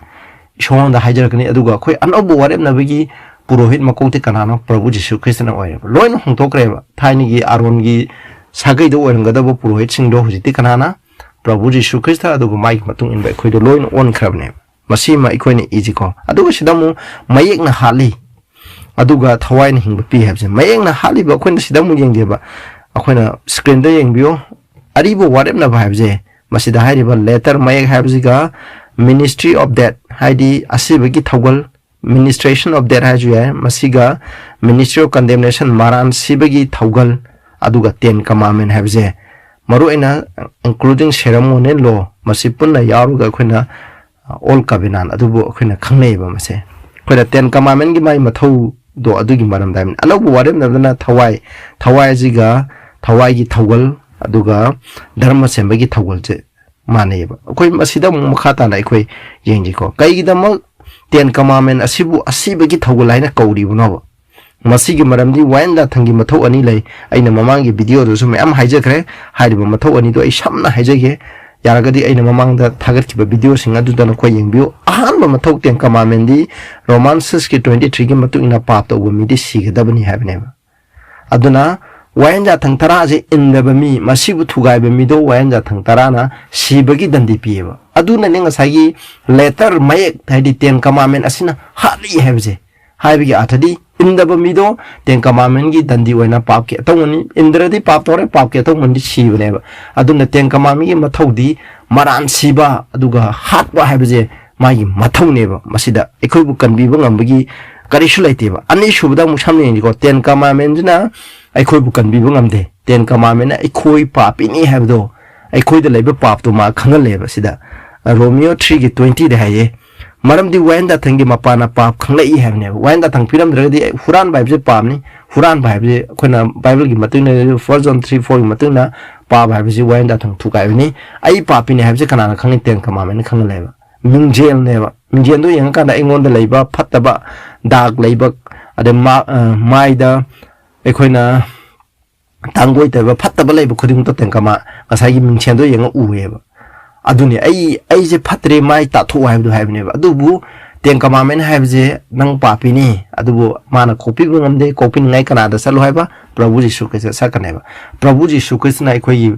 ꯏꯁꯣꯔꯉꯣꯟꯗ ꯍꯥꯏꯖꯔꯛꯀꯅꯤ꯫ ꯑꯗꯨꯒ ꯑꯩꯈꯣꯏ ꯑꯅꯧꯕ ꯋꯥꯔꯦꯞꯅꯕꯒꯤ ꯄꯨꯔꯣꯍꯤꯠ ꯃꯀꯣꯛꯇꯤ ꯀꯅꯥꯅꯣ? ꯄ꯭ꯔꯚꯨ ꯖꯤꯁꯨ ꯈ꯭ꯔꯤꯁꯇꯅ ꯑꯣꯏꯔꯦꯕ꯫ ꯂꯣꯏꯅ ꯍꯣꯡꯗꯣꯛꯈ꯭ꯔꯦꯕ꯫ ꯊꯥꯏꯅꯒꯤ ꯑꯥꯔꯣꯟꯒꯤ ꯁꯥꯒꯩꯗ ꯑꯣꯏꯔꯝꯒꯗꯕ ꯄꯨꯔꯣꯍꯤꯠꯁꯤꯡꯗꯣ ꯍꯧꯖꯤꯛꯇꯤ ꯀꯅꯥꯅ? ꯄ꯭ꯔꯚꯨ ꯖꯤꯁꯨ ꯈ꯭ꯔꯤꯁꯇ, ꯑꯗꯨꯒ ꯃꯥꯒꯤ ꯃꯇꯨꯡ ꯏꯟꯕ ꯑꯩꯈꯣꯏꯗꯣ ꯂꯣꯏꯅ ꯑꯣꯟꯈ꯭ꯔꯕꯅꯦꯕ꯫ ꯃꯁꯤꯃ ꯑꯩꯈꯣꯏꯅ ꯏꯁꯤꯀꯣ꯫ ꯑꯗꯨꯒ ꯁꯤꯗ ꯑꯃꯨꯛ ꯃꯌꯦꯛꯅ ꯍꯥꯠꯂꯤ, ꯑꯗꯨꯒ ꯊꯋꯥꯏꯅ ꯍꯤꯡꯕ ꯄꯤ ꯍꯥꯏꯕꯁꯦ꯫ ꯃꯌꯦꯛꯅ ꯍꯥꯠꯂꯤꯕ ꯑꯩꯈꯣꯏꯅ ꯁꯤꯗ ꯑꯃꯨꯛ ꯌꯦꯡꯒꯦꯕ꯫ ꯑꯩꯈꯣꯏꯅ screenꯗ ꯌꯦꯡꯕꯤꯌꯨ꯫ ꯑꯔꯤꯕ ꯋꯥꯔꯦꯞꯅꯕ ꯍꯥꯏꯕꯁꯦ, ꯃꯁꯤꯗ ꯍꯥꯏꯔꯤꯕ letter ꯃꯌꯦꯛ ꯍꯥꯏꯕꯁꯤꯒ ministry of death, ꯍꯥꯏꯗꯤ ꯑꯁꯤꯕꯒꯤ ꯊꯧꯒꯜ, ministration of death ꯍꯥꯏꯔꯁꯨ ꯌꯥꯏ, ꯃꯁꯤꯒ ministry of condemnation, ꯃꯔꯥꯟ ꯁꯤꯕꯒꯤ ꯊꯧꯒꯜ, ꯑꯗꯨꯒ Ten Commandment ꯍꯥꯏꯕꯁꯦ, ꯃꯔꯨꯑꯣꯏꯅ including ceremonial law, ꯃꯁꯤ ꯄꯨꯟꯅ ꯌꯥꯎꯔꯒ ꯑꯩꯈꯣꯏꯅ Old Covenant ꯑꯗꯨꯕꯨ ꯑꯩꯈꯣꯏꯅ ꯈꯪꯅꯩꯌꯦꯕ꯫ ꯃꯁꯦ ꯑꯩꯈꯣꯏꯅ Ten Commandmentꯀꯤ ꯃꯥꯒꯤ ꯃꯊꯧꯗꯣ ꯑꯗꯨꯒꯤ ꯃꯔꯝꯗ ꯍꯥꯏꯕꯅꯤ꯫ ꯑꯅꯧꯕ ꯋꯥꯔꯦꯞꯅꯕꯗꯅ ꯊꯋꯥꯏ, ꯊꯋꯥꯏ ꯑꯁꯤꯒ ꯊꯋꯥꯏꯒꯤ ꯊꯧꯒꯜ, ꯑꯗꯨꯒ ꯙꯔꯃ ꯁꯦꯝꯕꯒꯤ ꯊꯧꯒꯜꯁꯦ ꯃꯥꯟꯅꯩꯌꯦꯕ꯫ ꯑꯩꯈꯣꯏ ꯃꯁꯤꯗ ꯑꯃꯨꯛ ꯃꯈꯥ ꯇꯥꯅ ꯑꯩꯈꯣꯏ ꯌꯦꯡꯁꯤꯀꯣ꯫ ꯀꯩꯒꯤꯗꯃꯛ Ten Commandment ꯑꯁꯤꯕꯨ ꯑꯁꯤꯕꯒꯤ ꯊꯧꯒꯜ ꯍꯥꯏꯅ ꯀꯧꯔꯤꯕꯅꯣꯕ? ꯃꯁꯤꯒꯤ ꯃꯔꯝꯗꯤ ꯋꯥꯌꯦꯜ ꯌꯥꯊꯪꯒꯤ ꯃꯊꯧ ꯑꯅꯤ ꯂꯩ꯫ ꯑꯩꯅ ꯃꯃꯥꯡꯒꯤ videoꯗꯁꯨ ꯃꯌꯥꯝ ꯍꯥꯏꯖꯈ꯭ꯔꯦ꯫ ꯍꯥꯏꯔꯤꯕ ꯃꯊꯧ ꯑꯅꯤꯗꯣ ꯑꯩ ꯁꯝꯅ ꯍꯥꯏꯖꯒꯦ꯫ ꯌꯥꯔꯒꯗꯤ ꯑꯩꯅ ꯃꯃꯥꯡꯗ ꯊꯥꯒꯠꯈꯤꯕ videoꯁꯤꯡ ꯑꯗꯨꯗ ꯅꯈꯣꯏ ꯌꯦꯡꯕꯤꯌꯨ꯫ ꯑꯍꯥꯟꯕ ꯃꯊꯧ, Ten Commandmentꯗꯤ Roman sixꯀꯤ twenty threeꯒꯤ ꯃꯇꯨꯡ ꯏꯟꯅ ꯄꯥꯞ ꯇꯧꯕ ꯃꯤꯗꯤ ꯁꯤꯒꯗꯕꯅꯤ ꯍꯥꯏꯕꯅꯦꯕ꯫ ꯑꯗꯨꯅ ꯋꯥꯌꯦꯟ ꯌꯥꯊꯪ ꯇꯔꯥꯁꯦ ꯏꯟꯗꯕ ꯃꯤ, ꯃꯁꯤꯕꯨ ꯊꯨꯒꯥꯏꯕ ꯃꯤꯗꯣ ꯋꯥꯌꯦꯟ ꯌꯥꯊꯪ ꯇꯔꯥꯅ ꯁꯤꯕꯒꯤ ꯗꯟꯗꯤ ꯄꯤꯌꯦꯕ꯫ ꯑꯗꯨꯅꯅꯦ ꯉꯁꯥꯏꯒꯤ letter ꯃꯌꯦꯛ, ꯍꯥꯏꯗꯤ Ten Commandment ꯑꯁꯤꯅ ꯍꯥꯠꯂꯤ ꯍꯥꯏꯕꯁꯦ꯫ ꯍꯥꯏꯕꯒꯤ ꯑꯥꯔꯊꯗꯤ ꯏꯟꯗꯕ ꯃꯤꯗꯣ Ten Commandmentꯀꯤ ꯗꯟꯗꯤ ꯑꯣꯏꯅ ꯄꯥꯞꯀꯤ ꯑꯇꯧꯕꯅꯤ, ꯏꯟꯗ꯭ꯔꯗꯤ ꯄꯥꯞ ꯇꯧꯔꯦ, ꯄꯥꯞꯀꯤ ꯑꯇꯧꯕꯅꯗꯤ ꯁꯤꯕꯅꯦꯕ꯫ ꯑꯗꯨꯅ Ten Commandmentꯀꯤ ꯃꯊꯧꯗꯤ ꯃꯔꯥꯟ ꯁꯤꯕ ꯑꯗꯨꯒ ꯍꯥꯠꯄ ꯍꯥꯏꯕꯁꯦ ꯃꯥꯒꯤ ꯃꯊꯧꯅꯦꯕ꯫ ꯃꯁꯤꯗ ꯑꯩꯈꯣꯏꯕꯨ ꯀꯟꯕꯤꯕ ꯉꯝꯕꯒꯤ ꯀꯔꯤꯁꯨ ꯂꯩꯇꯦꯕ꯫ ꯑꯅꯤꯁꯨꯕꯗ ꯑꯃꯨꯛ ꯁꯝꯅ ꯌꯦꯡꯁꯤꯀꯣ, Ten Commandmentꯁꯤꯅ ꯑꯩꯈꯣꯏꯕꯨ ꯀꯟꯕꯤꯕ ꯉꯝꯗꯦ꯫ Ten Commandmentꯅ ꯑꯩꯈꯣꯏ ꯄꯥꯄꯤꯅꯤ ꯍꯥꯏꯕꯗꯣ, ꯑꯩꯈꯣꯏꯗ ꯂꯩꯕ ꯄꯥꯞꯇꯣ ꯃꯥ ꯈꯪꯍꯜꯂꯦꯕ꯫ ꯁꯤꯗ ꯔꯣꯃꯤꯌꯣ threeꯒꯤ twentyꯗ ꯍꯥꯏꯌꯦ, "ꯃꯔꯝꯗꯤ ꯋꯥꯌꯦꯟ ꯌꯥꯊꯪꯒꯤ ꯃꯄꯥꯅ ꯄꯥꯞ ꯈꯪꯂꯛꯏ" ꯍꯥꯏꯕꯅꯦꯕ꯫ ꯋꯥꯌꯦꯟ ꯌꯥꯊꯪ ꯄꯤꯔꯝꯗ꯭ꯔꯒꯗꯤ ꯑꯩ, ꯍꯨꯔꯥꯟꯕ ꯍꯥꯏꯕꯁꯦ ꯄꯥꯞꯅꯤ꯫ ꯍꯨꯔꯥꯟꯕ ꯍꯥꯏꯕꯁꯦ ꯑꯩꯈꯣꯏꯅ ꯕꯥꯏꯕꯜꯒꯤ ꯃꯇꯨꯡ ꯏꯟꯅ, First John three fourꯒꯤ ꯃꯇꯨꯡ ꯏꯟꯅ ꯄꯥꯞ ꯍꯥꯏꯕꯁꯤ ꯋꯥꯌꯦꯟ ꯌꯥꯊꯪ ꯊꯨꯒꯥꯏꯕꯅꯤ꯫ ꯑꯩ ꯄꯥꯄꯤꯅꯤ ꯍꯥꯏꯕꯁꯦ ꯀꯅꯥꯅ ꯈꯪꯉꯤ? Ten Commandmentꯅ ꯈꯪꯍꯜꯂꯦꯕ꯫ ꯃꯤꯡꯖꯦꯜꯅꯦꯕ꯫ ꯃꯤꯡꯖꯦꯜꯗꯣ ꯌꯦꯡꯉꯀꯥꯟꯗ ꯑꯩꯉꯣꯟꯗ ꯂꯩꯕ ꯐꯠꯇꯕ, ꯗꯥꯛ ꯂꯩꯕ, ꯑꯗꯩ ꯃꯥ-, ꯑ, ꯃꯥꯏꯗ ꯑꯩꯈꯣꯏꯅ ꯇꯥꯡꯒꯣꯏ ꯇꯧꯕ, ꯐꯠꯇꯕ ꯂꯩꯕ ꯈꯨꯗꯤꯡꯃꯛꯇꯣ Ten Command-, ꯉꯁꯥꯏꯒꯤ ꯃꯤꯡꯁꯦꯜꯗꯣ ꯌꯦꯡꯉ ꯎꯑꯦꯕ꯫ ꯑꯗꯨꯅꯤ, "ꯑꯩ, ꯑꯩꯁꯦ ꯐꯠꯇ꯭ꯔꯦ, ꯃꯥꯏ ꯇꯥꯊꯣꯛꯑꯣ" ꯍꯥꯏꯕꯗꯣ ꯍꯥꯏꯕꯅꯦꯕ꯫ ꯑꯗꯨꯕꯨ Ten Commandment ꯍꯥꯏꯕꯁꯦ ꯅꯪ ꯄꯥꯄꯤꯅꯤ, ꯑꯗꯨꯕꯨ ꯃꯥꯅ ꯀꯣꯛꯄꯤꯕ ꯉꯝꯗꯦ, ꯀꯣꯛꯄꯤꯅꯤꯡꯉꯥꯏ ꯀꯅꯥꯗ ꯆꯠꯂꯣ ꯍꯥꯏꯕ? ꯄ꯭ꯔꯚꯨ ꯖꯤꯁꯨ ꯈ꯭ꯔꯤꯁꯇ ꯆꯠꯀꯅꯦꯕ꯫ ꯄ꯭ꯔꯚꯨ ꯖꯤꯁꯨ ꯈ꯭ꯔꯤꯁꯇꯅ ꯑꯩꯈꯣꯏꯒꯤ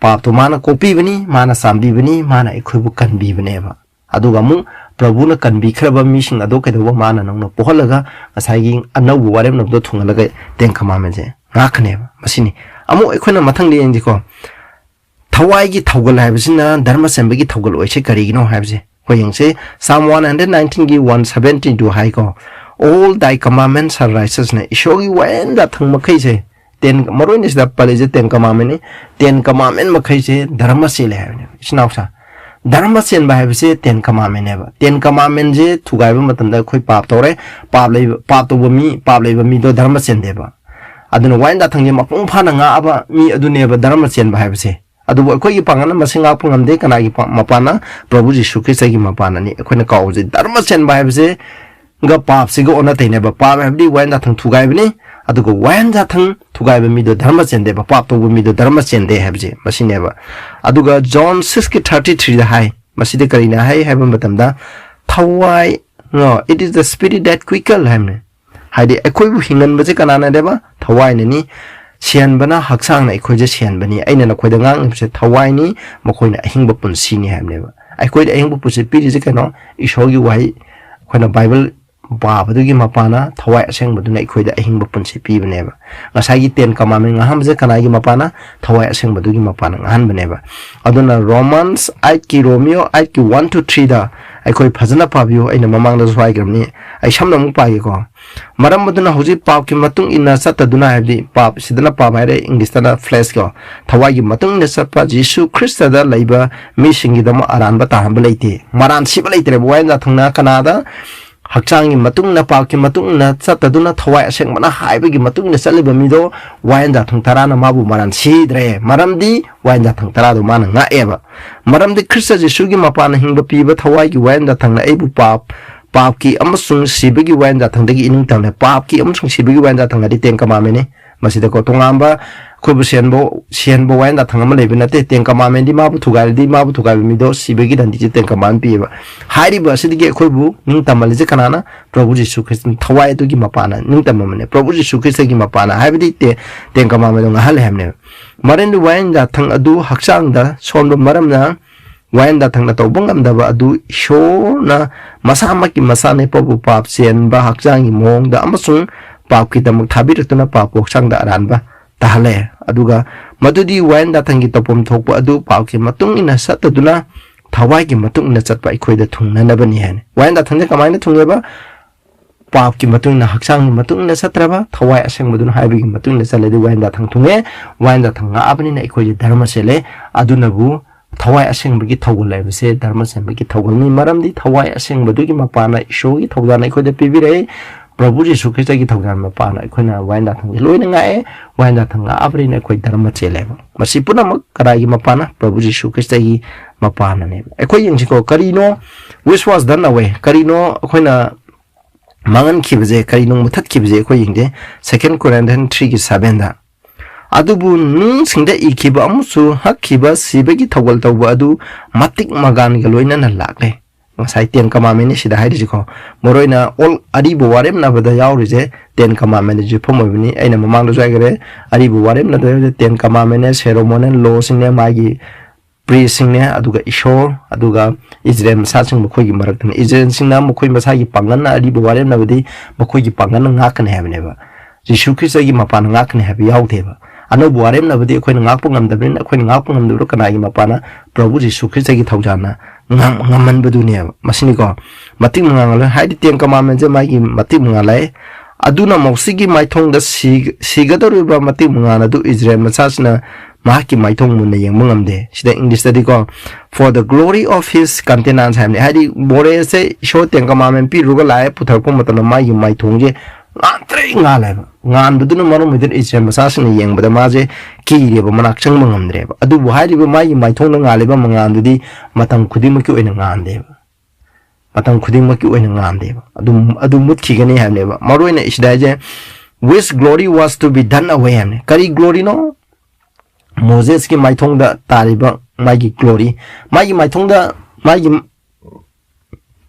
ꯄꯥꯞꯇꯣ ꯃꯥꯅ ꯀꯣꯛꯄꯤꯕꯅꯤ, ꯃꯥꯅ ꯆꯥꯝꯕꯤꯕꯅꯤ, ꯃꯥꯅ ꯑꯩꯈꯣꯏꯕꯨ ꯀꯟꯕꯤꯕꯅꯦꯕ꯫ ꯑꯗꯨꯒ ꯑꯃꯨꯛ ꯄ꯭ꯔꯚꯨꯅ ꯀꯟꯕꯤꯈ꯭ꯔꯕ ꯃꯤꯁꯤꯡ ꯑꯗꯣ ꯀꯩꯗꯧꯕ? ꯃꯥꯅ ꯅꯧꯅ ꯄꯣꯛꯍꯜꯂꯒ ꯉꯁꯥꯏꯒꯤ ꯑꯅꯧꯕ ꯋꯥꯔꯦꯞꯅꯕꯗꯣ ꯊꯨꯡꯍꯜꯂꯒ Ten Commandmentꯁꯦ ꯉꯥꯛꯀꯅꯦꯕ꯫ ꯃꯁꯤꯅꯤ꯫ ꯑꯃꯨꯛ ꯑꯩꯈꯣꯏꯅ ꯃꯊꯪꯗ ꯌꯦꯡꯁꯤꯀꯣ꯫ ꯊꯋꯥꯏꯒꯤ ꯊꯧꯒꯜ ꯍꯥꯏꯕꯁꯤꯅ ꯙꯔꯃ ꯆꯦꯟꯕꯒꯤ ꯊꯧꯒꯜ ꯑꯣꯏꯁꯦ ꯀꯔꯤꯒꯤꯅꯣ ꯍꯥꯏꯕꯁꯦ ꯑꯩꯈꯣꯏ ꯌꯦꯡꯁꯦ꯫ Psalm one hundred nineteenꯒꯤ one seventyꯗꯨ ꯍꯥꯏꯀꯣ, "All thy commandments are righteousness"ꯅ, ꯏꯁꯣꯔꯒꯤ ꯋꯥꯌꯦꯟ ꯌꯥꯊꯪ ꯃꯈꯩꯁꯦ, Ten, ꯃꯔꯨ ꯑꯣꯏꯅ ꯁꯤꯗ ꯄꯜꯂꯤꯁꯦ Ten Commandmentꯅꯤ꯫ Ten Commandment ꯃꯈꯩꯁꯦ ꯙꯔꯃ ꯆꯦꯜꯂꯦ ꯍꯥꯏꯕꯅꯦꯕ, ꯏꯆꯤꯟ ꯏꯅꯥꯎꯁꯥ꯫ ꯙꯔꯃ ꯆꯦꯟꯕ ꯍꯥꯏꯕꯁꯦ Ten Commandmentꯅꯦꯕ꯫ Ten Commandmentꯁꯦ ꯊꯨꯒꯥꯏꯕ ꯃꯇꯝꯗ ꯑꯩꯈꯣꯏ ꯄꯥꯞ ꯇꯧꯔꯦ꯫ ꯄꯥꯞ ꯂꯩꯕ, ꯄꯥꯞ ꯇꯧꯕ ꯃꯤ, ꯄꯥꯞ ꯂꯩꯕ ꯃꯤꯗꯣ ꯙꯔꯃ ꯆꯦꯟꯗꯦꯕ꯫ ꯑꯗꯨꯅ ꯋꯥꯌꯦꯟ ꯌꯥꯊꯪꯁꯦ ꯃꯄꯨꯡ ꯐꯥꯅ ꯉꯥꯛꯑꯕ ꯃꯤ ꯑꯗꯨꯅꯦꯕ ꯙꯔꯃ ꯆꯦꯟꯕ ꯍꯥꯏꯕꯁꯦ꯫ ꯑꯗꯨꯕꯨ ꯑꯩꯈꯣꯏꯒꯤ ꯄꯥꯡꯒꯜꯅ ꯃꯁꯤ ꯉꯥꯛꯄ ꯉꯝꯗꯦ꯫ ꯀꯅꯥꯒꯤ ꯄꯥ-, ꯃꯄꯥꯟꯅ? ꯄ꯭ꯔꯚꯨ ꯖꯤꯁꯨ ꯈ꯭ꯔꯤꯁꯇꯒꯤ ꯃꯄꯥꯟꯅꯅꯤ꯫ ꯑꯩꯈꯣꯏꯅ ꯀꯥꯎꯕꯁꯦ ꯙꯔꯃ ꯆꯦꯟꯕ ꯍꯥꯏꯕꯁꯦ ꯒ ꯄꯥꯞꯁꯤꯒ ꯑꯣꯟꯅ ꯇꯩꯅꯕ꯫ ꯄꯥꯞ ꯍꯥꯏꯕꯗꯤ ꯋꯥꯌꯦꯟ ꯌꯥꯊꯪ ꯊꯨꯒꯥꯏꯕꯅꯤ, ꯑꯗꯨꯒ ꯋꯥꯌꯦꯟ ꯌꯥꯊꯪ ꯊꯨꯒꯥꯏꯕ ꯃꯤꯗꯣ ꯙꯔꯃ ꯆꯦꯟꯗꯦꯕ, ꯄꯥꯞ ꯇꯧꯕ ꯃꯤꯗꯣ ꯙꯔꯃ ꯆꯦꯟꯗꯦ ꯍꯥꯏꯕꯁꯦ ꯃꯁꯤꯅꯦꯕ꯫ ꯑꯗꯨꯒ John sixꯀꯤ thirty threeꯗ ꯍꯥꯏ, ꯃꯁꯤꯗ ꯀꯔꯤꯅ ꯍꯥꯏ ꯍꯥꯏꯕ ꯃꯇꯝꯗ, ꯊꯋꯥꯏ, no, "It is the spirit that quicken" ꯍꯥꯏꯕꯅꯦ꯫ ꯍꯥꯏꯗꯤ ꯑꯩꯈꯣꯏꯕꯨ ꯍꯤꯡꯍꯟꯕꯁꯦ ꯀꯅꯥꯅꯅꯦꯕ? ꯊꯋꯥꯏꯅꯅꯤ꯫ ꯁꯦꯟꯕꯅ ꯍꯛꯆꯥꯡꯅ ꯑꯩꯈꯣꯏꯁꯦ ꯁꯦꯟꯕꯅꯤ꯫ ꯑꯩꯅ ꯅꯈꯣꯏꯗ ꯉꯥꯡꯂꯤꯕꯁꯦ ꯊꯋꯥꯏꯅꯤ, ꯃꯈꯣꯏꯅ ꯑꯍꯤꯡꯕ ꯄꯨꯟꯁꯤꯅꯤ ꯍꯥꯏꯕꯅꯦꯕ꯫ ꯑꯩꯈꯣꯏꯗ ꯑꯍꯤꯡꯕ ꯄꯨꯟꯁꯤ ꯄꯤꯔꯤꯁꯦ ꯀꯩꯅꯣ? ꯏꯁꯣꯔꯒꯤ ꯋꯥꯍꯩ, ꯑꯩꯈꯣꯏꯅ ꯕꯥꯏꯕꯜ ꯄꯥꯕꯗꯨꯒꯤ ꯃꯄꯥꯅ, ꯊꯋꯥꯏ ꯑꯁꯦꯡꯕꯗꯨꯅ ꯑꯩꯈꯣꯏꯗ ꯑꯍꯤꯡꯕ ꯄꯨꯟꯁꯤ ꯄꯤꯕꯅꯦꯕ꯫ ꯉꯁꯥꯏꯒꯤ ꯇꯦꯟ ꯀꯃꯥꯟꯃꯦꯟ ꯉꯥꯡꯍꯟꯕꯁꯦ ꯀꯅꯥꯒꯤ ꯃꯄꯥꯅ? ꯊꯋꯥꯏ ꯑꯁꯦꯡꯕꯗꯨꯒꯤ ꯃꯄꯥꯅ ꯉꯥꯡꯍꯟꯕꯅꯦꯕ꯫ ꯑꯗꯨꯅ Romans eightꯀꯤ, Romeo eightꯀꯤ one to threeꯗ ꯑꯩꯈꯣꯏ ꯐꯖꯅ ꯄꯥꯕꯤꯌꯨ꯫ ꯑꯩꯅ ꯃꯃꯥꯡꯗꯁꯨ ꯍꯥꯏꯈ꯭ꯔꯕꯅꯤ, ꯑꯩ ꯁꯝꯅ ꯑꯃꯨꯛ ꯄꯥꯒꯦꯀꯣ꯫ "ꯃꯔꯝ ꯑꯗꯨꯅ ꯍꯧꯖꯤꯛ ꯄꯥꯞꯀꯤ ꯃꯇꯨꯡ ꯏꯟꯅ ꯆꯠꯇꯗꯨꯅ", ꯍꯥꯏꯕꯗꯤ ꯄꯥꯞ, ꯁꯤꯗꯅ ꯄꯥꯞ ꯍꯥꯏꯔꯦ, ꯏꯪꯂꯤꯁꯇꯅ fleshꯀꯣ, "ꯊꯋꯥꯏꯒꯤ ꯃꯇꯨꯡ ꯏꯟꯅ ꯆꯠꯄ ꯖꯤꯁꯨ ꯈ꯭ꯔꯤꯁꯇꯗ ꯂꯩꯕ ꯃꯤꯁꯤꯡꯒꯤꯗꯃꯛ ꯑꯔꯥꯟꯕ ꯇꯥꯍꯟꯕ ꯂꯩꯇꯦ"꯫ ꯃꯔꯥꯟ ꯁꯤꯕ ꯂꯩꯇ꯭ꯔꯦꯕ꯫ ꯋꯥꯌꯦꯟ ꯌꯥꯊꯪꯅ ꯀꯅꯥꯗ? ꯍꯛꯆꯥꯡꯒꯤ ꯃꯇꯨꯡ ꯏꯟꯅ, ꯄꯥꯞꯀꯤ ꯃꯇꯨꯡ ꯏꯟꯅ ꯆꯠꯇꯗꯨꯅ, ꯊꯋꯥꯏ ꯑꯁꯦꯡꯕꯅ ꯍꯥꯏꯕꯒꯤ ꯃꯇꯨꯡ ꯏꯟꯅ ꯆꯠꯂꯤꯕ ꯃꯤꯗꯣ ꯋꯥꯌꯦꯟ ꯌꯥꯊꯪ ꯇꯔꯥꯅ ꯃꯥꯕꯨ ꯃꯔꯥꯟ ꯁꯤꯗ꯭ꯔꯦ꯫ ꯃꯔꯝꯗꯤ ꯋꯥꯌꯦꯟ ꯌꯥꯊꯪ ꯇꯔꯥꯗꯣ ꯃꯥꯅ ꯉꯥꯛꯑꯦꯕ꯫ ꯃꯔꯝꯗꯤ ꯈ꯭ꯔꯤꯁꯇ ꯖꯤꯁꯨꯒꯤ ꯃꯄꯥꯟꯅ ꯍꯤꯡꯕ ꯄꯤꯕ ꯊꯋꯥꯏꯒꯤ ꯋꯥꯌꯦꯟ ꯌꯥꯊꯪꯅ ꯑꯩꯕꯨ ꯄꯥꯞ, ꯄꯥꯞꯀꯤ ꯑꯃꯁꯨꯡ ꯁꯤꯕꯒꯤ ꯋꯥꯌꯦꯟ ꯌꯥꯊꯪꯗꯒꯤ ꯏꯅꯤꯡ ꯇꯝꯂꯦ꯫ ꯄꯥꯞꯀꯤ ꯑꯃꯁꯨꯡ ꯁꯤꯕꯒꯤ ꯋꯥꯌꯦꯟ ꯌꯥꯊꯪ ꯍꯥꯏꯗꯤ ꯇꯦꯟ ꯀꯃꯥꯟꯃꯦꯟꯅꯤ꯫ ꯃꯁꯤꯗꯀꯣ ꯇꯣꯉꯥꯟꯕ ꯑꯩꯈꯣꯏꯕꯨ ꯁꯦꯟꯕ, ꯁꯦꯟꯕ ꯋꯥꯌꯦꯟ ꯌꯥꯊꯪ ꯑꯃ ꯂꯩꯕ ꯅꯠꯇꯦ꯫ ꯇꯦꯟ ꯀꯃꯥꯟꯃꯦꯟꯗꯤ ꯃꯥꯕꯨ ꯊꯨꯒꯥꯏꯔꯗꯤ, ꯃꯥꯕꯨ ꯊꯨꯒꯥꯏꯕ ꯃꯤꯗꯣ ꯁꯤꯕꯒꯤ ꯗꯟꯗꯤꯁꯦ ꯇꯦꯟ ꯀꯃꯥꯟꯃꯦꯟ ꯄꯤꯌꯦꯕ꯫ ꯍꯥꯏꯔꯤꯕ ꯑꯁꯤꯗꯒꯤ ꯑꯩꯈꯣꯏꯕꯨ ꯅꯤꯡ ꯇꯝꯍꯜꯂꯤꯁꯦ ꯀꯅꯥꯅ? ꯄ꯭ꯔꯚꯨ ꯖꯤꯁꯨ ꯈ꯭ꯔꯤꯁꯇ ꯊꯋꯥꯏ ꯑꯗꯨꯒꯤ ꯃꯄꯥꯅ ꯅꯤꯡ ꯇꯝꯃꯝꯕꯅꯦ꯫ ꯄ꯭ꯔꯚꯨ ꯖꯤꯁꯨ ꯈ꯭ꯔꯤꯁꯇꯒꯤ ꯃꯄꯥꯅ ꯍꯥꯏꯕꯗꯤ ꯇꯦ-, ꯇꯦꯟ ꯀꯃꯥꯟꯃꯦꯟꯗꯣ ꯉꯥꯛꯍꯜꯂꯦ ꯍꯥꯏꯕꯅꯦꯕ꯫ ꯃꯔꯝꯗꯤ ꯋꯥꯌꯦꯟ ꯌꯥꯊꯪ ꯑꯗꯨ ꯍꯛꯆꯥꯡꯗ ꯁꯣꯟꯕ ꯃꯔꯝꯅ, ꯋꯥꯌꯦꯟ ꯌꯥꯊꯪꯅ ꯇꯧꯕ ꯉꯝꯗꯕ ꯑꯗꯨ ꯏꯁꯣꯔꯅ ꯃꯁꯥꯃꯛꯀꯤ ꯃꯆꯥꯅꯨꯄꯥꯕꯨ ꯄꯥꯞ ꯆꯦꯟꯕ ꯍꯛꯆꯥꯡꯒꯤ ꯃꯑꯣꯡꯗ ꯑꯃꯁꯨꯡ ꯄꯥꯞꯀꯤꯗꯃꯛ ꯊꯥꯕꯤꯔꯛꯇꯨꯅ ꯄꯥꯞꯄꯨ ꯍꯛꯆꯥꯡꯗ ꯑꯔꯥꯟꯕ ꯇꯥꯍꯜꯂꯦ꯫ ꯑꯗꯨꯒ ꯃꯗꯨꯗꯤ ꯋꯥꯌꯦꯟ ꯌꯥꯊꯪꯒꯤ ꯇꯧꯐꯝ ꯊꯣꯛꯄ ꯑꯗꯨ ꯄꯥꯞꯀꯤ ꯃꯇꯨꯡ ꯏꯟꯅ ꯆꯠꯇꯗꯨꯅ ꯊꯋꯥꯏꯒꯤ ꯃꯇꯨꯡ ꯏꯟꯅ ꯆꯠꯄ ꯑꯩꯈꯣꯏꯗ ꯊꯨꯡꯅꯅꯕꯅꯤ ꯍꯥꯏꯅ꯫ ꯋꯥꯌꯦꯟ ꯌꯥꯊꯪꯁꯦ ꯀꯃꯥꯏꯅ ꯊꯨꯡꯉꯦꯕ? ꯄꯥꯞꯀꯤ ꯃꯇꯨꯡ ꯏꯟꯅ, ꯍꯛꯆꯥꯡꯒꯤ ꯃꯇꯨꯡ ꯏꯟꯅ ꯆꯠꯇ꯭ꯔꯕ, ꯊꯋꯥꯏ ꯑꯁꯦꯡꯕꯗꯨꯅ ꯍꯥꯏꯕꯒꯤ ꯃꯇꯨꯡ ꯏꯟꯅ ꯆꯠꯂꯗꯤ ꯋꯥꯌꯦꯟ ꯌꯥꯊꯪ ꯊꯨꯡꯉꯦ꯫ ꯋꯥꯌꯦꯟ ꯌꯥꯊꯪ ꯉꯥꯛꯑꯕꯅꯤꯅ ꯑꯩꯈꯣꯏꯁꯦ ꯙꯔꯃ ꯆꯦꯜꯂꯦ꯫ ꯑꯗꯨꯅꯕꯨ ꯊꯋꯥꯏ ꯑꯁꯦꯡꯕꯒꯤ ꯊꯧꯒꯜ ꯍꯥꯏꯕꯁꯦ ꯙꯔꯃ ꯆꯦꯟꯕꯒꯤ ꯊꯧꯒꯜꯅꯤ꯫ ꯃꯔꯝꯗꯤ ꯊꯋꯥꯏ ꯑꯁꯦꯡꯕꯗꯨꯒꯤ ꯃꯄꯥꯅ ꯏꯁꯣꯔꯒꯤ ꯊꯧꯖꯥꯜ ꯑꯩꯈꯣꯏꯗ ꯄꯤꯕꯤꯔꯛꯏ꯫ ꯄ꯭ꯔꯚꯨ ꯖꯤꯁꯨ ꯈ꯭ꯔꯤꯁꯇꯒꯤ ꯊꯧꯖꯥꯜ ꯃꯄꯥꯅ ꯑꯩꯈꯣꯏꯅ ꯋꯥꯌꯦꯟ ꯌꯥꯊꯪꯁꯦ ꯂꯣꯏꯅ ꯉꯥꯛꯑꯦ꯫ ꯋꯥꯌꯦꯟ ꯌꯥꯊꯪ ꯉꯥꯛꯑꯕꯅꯤꯅ ꯑꯩꯈꯣꯏ ꯙꯔꯃ ꯆꯦꯜꯂꯦꯕ꯫ ꯃꯁꯤ ꯄꯨꯝꯅꯃꯛ ꯀꯗꯥꯏꯒꯤ ꯃꯄꯥꯅ? ꯄ꯭ꯔꯚꯨ ꯖꯤꯁꯨ ꯈ꯭ꯔꯤꯁꯇꯒꯤ ꯃꯄꯥꯅꯅꯦꯕ꯫ ꯑꯩꯈꯣꯏ ꯌꯦꯡꯁꯤꯀꯣ, ꯀꯔꯤꯅꯣ which was done away? ꯀꯔꯤꯅꯣ ꯑꯩꯈꯣꯏꯅ ꯃꯥꯡꯍꯟꯈꯤꯕꯁꯦ, ꯀꯔꯤꯅꯣ ꯃꯨꯊꯠꯈꯤꯕꯁꯦ ꯑꯩꯈꯣꯏ ꯌꯦꯡꯁꯦ꯫ Second Corinthians threeꯒꯤ sevenꯗ, "ꯑꯗꯨꯕꯨ ꯅꯨꯡꯁꯤꯡꯗ ꯏꯈꯤꯕ ꯑꯃꯁꯨ ꯍꯛꯈꯤꯕ ꯁꯤꯕꯒꯤ ꯊꯧꯒꯜ ꯇꯧꯕ ꯑꯗꯨ ꯃꯇꯤꯛ ꯃꯒꯥꯟꯒ ꯂꯣꯏꯅꯅ ꯂꯥꯛꯂꯦ"꯫ ꯉꯁꯥꯏ Ten Commandment ꯁꯤꯗ ꯍꯥꯏꯔꯤꯁꯤꯀꯣ, ꯃꯔꯨꯑꯣꯏꯅ ꯑꯣꯜ ꯑꯔꯤꯕ ꯋꯥꯔꯦꯞꯅꯕꯗ ꯌꯥꯎꯔꯤꯁꯦ Ten Commandment ꯌꯨꯝꯐꯝ ꯑꯣꯏꯕꯅꯤ꯫ ꯑꯩꯅ ꯃꯃꯥꯡꯗꯁꯨ ꯍꯥꯏꯈ꯭ꯔꯦ, ꯑꯔꯤꯕ ꯋꯥꯔꯦꯞꯅꯕꯗ Ten Commandment, ceremonial law ꯁꯤꯡꯅꯦ, ꯃꯥꯒꯤ priest ꯁꯤꯡꯅꯦ, ꯑꯗꯨꯒ ꯏꯁꯣꯔ, ꯑꯗꯨꯒ ꯏꯖꯔꯦꯜ ꯃꯆꯥꯁꯤꯡ ꯃꯈꯣꯏꯒꯤ ꯃꯔꯛꯇꯅꯤ꯫ ꯏꯖꯔꯦꯜꯁꯤꯡꯅ ꯃꯈꯣꯏ ꯃꯁꯥꯒꯤ ꯄꯥꯡꯒꯜꯅ ꯑꯔꯤꯕ ꯋꯥꯔꯦꯞꯅꯕꯗꯤ ꯃꯈꯣꯏꯒꯤ ꯄꯥꯡꯒꯜꯅ ꯉꯥꯛꯀꯅꯤ ꯍꯥꯏꯕꯅꯦꯕ꯫ ꯖꯤꯁꯨ ꯈ꯭ꯔꯤꯁꯇꯒꯤ ꯃꯄꯥꯟꯅ ꯉꯥꯛꯀꯅꯤ ꯍꯥꯏꯕ ꯌꯥꯎꯗꯦꯕ꯫ ꯑꯅꯧꯕ ꯋꯥꯔꯦꯞꯅꯕꯗꯤ ꯑꯩꯈꯣꯏꯅ ꯉꯥꯛꯄ ꯉꯝꯗꯕꯅꯤꯅ, ꯑꯩꯈꯣꯏꯅ ꯉꯥꯛꯄ ꯉꯝꯗꯕꯗꯣ ꯀꯅꯥꯒꯤ ꯃꯄꯥꯟꯅ? ꯄ꯭ꯔꯚꯨ ꯖꯤꯁꯨ ꯈ꯭ꯔꯤꯁꯇꯒꯤ ꯊꯧꯖꯥꯜꯅ ꯉꯝ-, ꯉꯝꯍꯟꯕꯗꯨꯅꯦꯕ꯫ ꯃꯁꯤꯅꯤꯀꯣ, ꯃꯇꯤꯛ ꯃꯉꯥꯜ ꯂꯣꯏ ꯍꯥꯏꯗꯤ Ten Commandment ꯁꯦ ꯃꯥꯒꯤ ꯃꯇꯤꯛ ꯃꯉꯥꯜ ꯂꯩ꯫ ꯑꯗꯨꯅ ꯃꯣꯁꯤꯒꯤ ꯃꯥꯏꯊꯣꯡꯗ ꯁꯤ-, ꯁꯤꯒꯗꯧꯔꯤꯕ ꯃꯇꯤꯛ ꯃꯉꯥꯜ ꯑꯗꯨ ꯏꯖꯔꯦꯜ ꯃꯆꯥꯁꯤꯅ ꯃꯍꯥꯛꯀꯤ ꯃꯥꯏꯊꯣꯡ ꯃꯨꯟꯅ ꯌꯦꯡꯕ ꯉꯝꯗꯦ꯫ ꯁꯤꯗ English ꯇꯗꯤꯀꯣ, "For the glory of his countenance" ꯍꯥꯏꯕꯅꯤ꯫ ꯍꯥꯏꯗꯤ ꯃꯣꯔꯦꯁꯦ ꯏꯁꯣꯔ Ten Commandment ꯄꯤꯔꯨꯔꯒ ꯂꯥꯛꯑꯦ ꯄꯨꯊꯔꯛꯄ ꯃꯇꯝꯗ ꯃꯥꯒꯤ ꯃꯥꯏꯊꯣꯡꯁꯦ ꯉꯥꯟꯇ꯭ꯔꯤꯛ ꯉꯥꯜꯂꯦꯕ꯫ ꯉꯥꯟꯕꯗꯨꯅ ꯃꯔꯝ ꯑꯣꯏꯗꯨꯅ ꯏꯖꯔꯦꯜ ꯃꯆꯥꯁꯤꯡꯅ ꯌꯦꯡꯕꯗ ꯃꯥꯁꯦ ꯀꯤꯔꯦꯕ, ꯃꯅꯥꯛ ꯆꯪꯕ ꯉꯝꯗ꯭ꯔꯦꯕ꯫ ꯑꯗꯨꯕꯨ ꯍꯥꯏꯔꯤꯕ ꯃꯥꯒꯤ ꯃꯥꯏꯊꯣꯡꯗ ꯉꯥꯜꯂꯤꯕ ꯃꯉꯥꯜꯗꯨꯗꯤ ꯃꯇꯝ ꯈꯨꯗꯤꯡꯃꯛꯀꯤ ꯑꯣꯏꯅ ꯉꯥꯟꯗꯦꯕ꯫ ꯃꯇꯝ ꯈꯨꯗꯤꯡꯃꯛꯀꯤ ꯑꯣꯏꯅ ꯉꯥꯟꯗꯦꯕ꯫ ꯑꯗꯨꯝ, ꯑꯗꯨ ꯃꯨꯠꯈꯤꯒꯅꯤ ꯍꯥꯏꯕꯅꯦꯕ꯫ ꯃꯔꯨꯑꯣꯏꯅ ꯁꯤꯗ ꯍꯥꯏꯁꯦ, "Which glory was to be done away" ꯍꯥꯏꯕꯅꯦ꯫ ꯀꯔꯤ glory ꯅꯣ? ꯃꯣꯖꯦꯁꯀꯤ ꯃꯥꯏꯊꯣꯡꯗ ꯇꯥꯔꯤꯕ ꯃꯥꯒꯤ glory, ꯃꯥꯒꯤ ꯃꯥꯏꯊꯣꯡꯗ, ꯃꯥꯒꯤ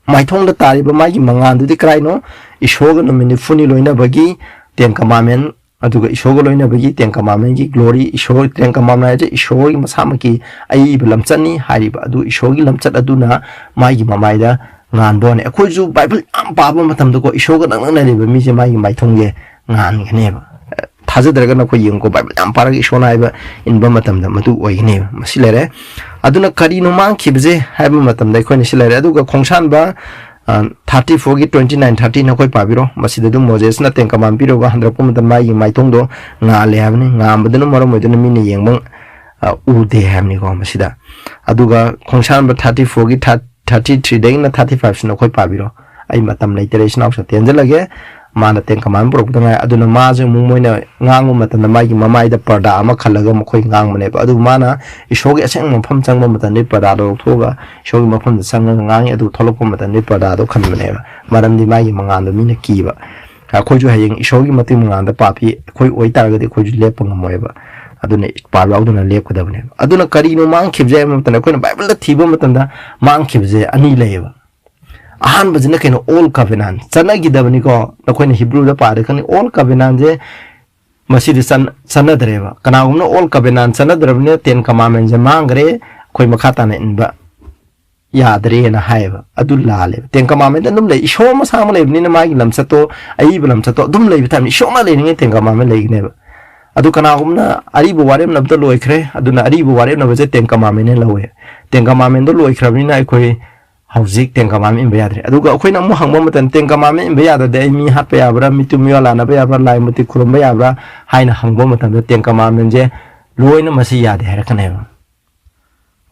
ꯃꯥꯏꯊꯣꯡꯗ ꯇꯥꯔꯤꯕ ꯃꯥꯒꯤ ꯃꯉꯥꯜꯗꯨꯗꯤ ꯀꯔꯥꯏꯅꯣ? ꯏꯁꯣꯔꯒ ꯅꯨꯃꯤꯠ ꯅꯤꯐꯨꯅꯤ ꯂꯣꯏꯅꯕꯒꯤ Ten Commandment, ꯑꯗꯨꯒ ꯏꯁꯣꯔꯒ ꯂꯣꯏꯅꯕꯒꯤ Ten Commandment ꯀꯤ glory, ꯏꯁꯣꯔ, Ten Commandment ꯍꯥꯏꯁꯦ ꯏꯁꯣꯔꯒꯤ ꯃꯁꯥꯃꯛꯀꯤ ꯑꯏꯕ ꯂꯝꯆꯠꯅꯤ ꯍꯥꯏꯔꯤꯕ, ꯑꯗꯨ ꯏꯁꯣꯔꯒꯤ ꯂꯝꯆꯠ ꯑꯗꯨꯅ ꯃꯥꯒꯤ ꯃꯃꯥꯏꯗ ꯉꯥꯟꯕ ꯋꯥꯅꯤ꯫ ꯑꯩꯈꯣꯏꯁꯨ ꯕꯥꯏꯕꯜ ꯌꯥꯝ ꯄꯥꯕ ꯃꯇꯝꯗꯀꯣ, ꯏꯁꯣꯔꯒ ꯅꯛꯅꯅ ꯂꯩꯕ ꯃꯤꯁꯦ ꯃꯥꯒꯤ ꯃꯥꯏꯊꯣꯡꯁꯦ ꯉꯥꯟꯒꯅꯦꯕ꯫ ꯊꯥꯖꯗ꯭ꯔꯒꯅ ꯑꯩꯈꯣꯏ ꯌꯦꯡꯉꯨꯀꯣ, ꯕꯥꯏꯕꯜ ꯌꯥꯝ ꯄꯥꯔꯒ ꯏꯁꯣꯔꯅ ꯍꯥꯏꯕ ꯏꯟꯕ ꯃꯇꯝꯗ ꯃꯗꯨ ꯑꯣꯏꯒꯅꯦꯕ꯫ ꯃꯁꯤ ꯂꯩꯔꯦ꯫ ꯑꯗꯨꯅ ꯀꯔꯤꯅꯣ ꯃꯥꯡꯈꯤꯕꯁꯦ ꯍꯥꯏꯕ ꯃꯇꯝꯗ ꯑꯩꯈꯣꯏꯅ ꯁꯤ ꯂꯩꯔꯦ꯫ ꯑꯗꯨꯒ ꯈꯣꯡꯁꯥꯟꯕ, ꯑ, thirty four ꯒꯤ twenty nine thirty ꯅꯈꯣꯏ ꯄꯥꯕꯤꯔꯣ꯫ ꯃꯁꯤꯗ ꯑꯗꯨꯝ ꯃꯣꯖꯦꯁꯅ Ten Commandment ꯄꯤꯔꯒ ꯍꯟꯗꯔꯛꯄ ꯃꯇꯝꯗ ꯃꯥꯒꯤ ꯃꯥꯏꯊꯣꯡꯗꯣ ꯉꯥꯜꯂꯦ ꯍꯥꯏꯕꯅꯤ꯫ ꯉꯥꯟꯕꯗꯨꯅ ꯃꯔꯝ ꯑꯣꯏꯗꯨꯅ ꯃꯤꯅ ꯌꯦꯡꯕ, ꯑ, ꯎꯗꯦ ꯍꯥꯏꯕꯅꯤꯀꯣ ꯃꯁꯤꯗ꯫ ꯑꯗꯨꯒ ꯈꯣꯡꯁꯥꯟꯕ thirty four ꯒꯤ thirty, thirty three ꯗꯒꯤꯅ thirty five ꯁꯤꯅ ꯑꯩꯈꯣꯏ ꯄꯥꯕꯤꯔꯣ꯫ ꯑꯩ ꯃꯇꯝ ꯂꯩꯇꯔꯦ, ꯏꯆꯤꯟ ꯏꯅꯥꯎꯁꯦ ꯇꯦꯟꯖꯜꯂꯒꯦ꯫ ꯃꯥꯅ Ten Commandment ꯄꯨꯔꯛꯄꯗ ꯉꯥꯏ꯫ ꯑꯗꯨꯅ ꯃꯥꯁꯦ ꯑꯃꯨꯛ ꯃꯣꯏꯅ ꯉꯥꯡꯕ ꯃꯇꯝꯗ ꯃꯥꯒꯤ ꯃꯃꯥꯏꯗ ꯄꯔꯗꯥ ꯑꯃ ꯈꯜꯂꯒ ꯃꯈꯣꯏ ꯉꯥꯡꯕꯅꯦꯕ꯫ ꯑꯗꯨꯕꯨ ꯃꯥꯅ ꯏꯁꯣꯔꯒꯤ ꯑꯁꯦꯡꯕ ꯃꯐꯝ ꯆꯪꯕ ꯃꯇꯝꯗ ꯄꯔꯗꯥꯗꯣ ꯂꯧꯊꯣꯛꯑꯒ ꯏꯁꯣꯔꯒꯤ ꯃꯐꯝꯗ ꯆꯪꯉꯒ ꯉꯥꯡꯉꯤ꯫ ꯑꯗꯨ ꯊꯣꯛꯂꯛꯄ ꯃꯇꯝꯗ ꯄꯔꯗꯥꯗꯣ ꯈꯟꯕꯅꯦꯕ꯫ ꯃꯔꯝꯗꯤ ꯃꯥꯒꯤ ꯃꯉꯥꯜꯗꯣ ꯃꯤꯅ ꯀꯤꯕ꯫ ꯑꯩꯈꯣꯏꯁꯨ ꯍꯌꯦꯡ ꯏꯁꯣꯔꯒꯤ ꯃꯇꯤꯛ ꯃꯉꯥꯜꯗ ꯄꯥꯄꯤ ꯑꯩꯈꯣꯏ ꯑꯣꯏꯇꯥꯔꯒꯗꯤ ꯑꯩꯈꯣꯏꯁꯨ ꯂꯦꯞꯄ ꯉꯝꯃꯣꯏꯕ꯫ ꯑꯗꯨꯅ ꯄꯥꯞ ꯌꯥꯎꯗꯅ ꯂꯦꯞꯀꯗꯕꯅꯦꯕ꯫ ꯑꯗꯨꯅ ꯀꯔꯤꯅꯣ ꯃꯥꯡꯈꯤꯕꯁꯦ ꯍꯥꯏꯕ ꯃꯇꯝꯗ ꯑꯩꯈꯣꯏꯅ ꯕꯥꯏꯕꯜꯗ ꯊꯤꯕ ꯃꯇꯝꯗ ꯃꯥꯡꯈꯤꯕꯁꯦ ꯑꯅꯤ ꯂꯩꯌꯦꯕ꯫ ꯑꯍꯥꯟꯕꯁꯤꯅ ꯀꯩꯅꯣ? Old Covenant꯫ ꯆꯠꯅꯈꯤꯗꯕꯅꯤꯀꯣ, ꯅꯈꯣꯏꯅ ꯍꯤꯕ꯭ꯔꯨꯗ ꯄꯥꯔꯗꯤ ꯈꯪꯅꯤ꯫ Old Covenantꯁꯦ ꯃꯁꯤꯗꯤ ꯆꯟ-, ꯆꯠꯅꯗ꯭ꯔꯦꯕ꯫ ꯀꯅꯥꯒꯨꯝꯕꯅ Old Covenant ꯆꯠꯅꯗ꯭ꯔꯕꯅꯤꯅ Ten Commandmentꯁꯦ ꯃꯥꯡꯈ꯭ꯔꯦ, ꯑꯩꯈꯣꯏ ꯃꯈꯥ ꯇꯥꯅ ꯏꯟꯕ ꯌꯥꯗ꯭ꯔꯦꯅ ꯍꯥꯏꯌꯦꯕ꯫ ꯑꯗꯨ ꯂꯥꯜꯂꯦꯕ꯫ Ten Commandment ꯑꯗꯨꯝ ꯂꯩ, ꯏꯁꯣꯔ ꯃꯁꯥ ꯑꯃ ꯂꯩꯕꯅꯤꯅ ꯃꯥꯒꯤ ꯂꯝꯆꯠꯇꯣ, ꯑꯏꯕ ꯂꯝꯆꯠꯇꯣ ꯑꯗꯨꯝ ꯂꯩꯕ ꯇꯥꯕꯅꯤ꯫ ꯏꯁꯣꯔꯅ ꯂꯩꯔꯤꯉꯩ Ten Commandment ꯂꯩꯒꯅꯦꯕ꯫ ꯑꯗꯨ ꯀꯅꯥꯒꯨꯝꯕꯅ ꯑꯔꯤꯕ ꯋꯥꯔꯦꯞꯅꯕꯗ ꯂꯣꯏꯈ꯭ꯔꯦ, ꯑꯗꯨꯅ ꯑꯔꯤꯕ ꯋꯥꯔꯦꯞꯅꯕꯁꯦ Ten Commandmentꯅ ꯂꯧꯋꯦ꯫ Ten Commandmentꯗꯣ ꯂꯣꯏꯈ꯭ꯔꯕꯅꯤꯅ ꯑꯩꯈꯣꯏ ꯍꯧꯖꯤꯛ Ten Commandment ꯏꯟꯕ ꯌꯥꯗ꯭ꯔꯦ꯫ ꯑꯗꯨꯒ ꯑꯩꯈꯣꯏꯅ ꯑꯃꯨꯛ ꯍꯪꯕ ꯃꯇꯝꯗ, "Ten Commandment ꯏꯟꯕ ꯌꯥꯗ꯭ꯔꯗꯤ ꯑꯩ ꯃꯤ ꯍꯥꯠꯄ ꯌꯥꯕ꯭ꯔꯥ, ꯃꯤꯇꯨ ꯃꯤꯋꯥ ꯂꯥꯟꯅꯕ ꯌꯥꯕ꯭ꯔꯥ, ꯂꯥꯏ ꯃꯨꯔꯇꯤ ꯈꯨꯔꯨꯝꯕ ꯌꯥꯕ꯭ꯔꯥ?" ꯍꯥꯏꯅ ꯍꯪꯕ ꯃꯇꯝꯗ, Ten Commandmentꯁꯦ ꯂꯣꯏꯅ ꯃꯁꯤ ꯌꯥꯗꯦ ꯍꯥꯏꯔꯛꯀꯅꯦꯕ꯫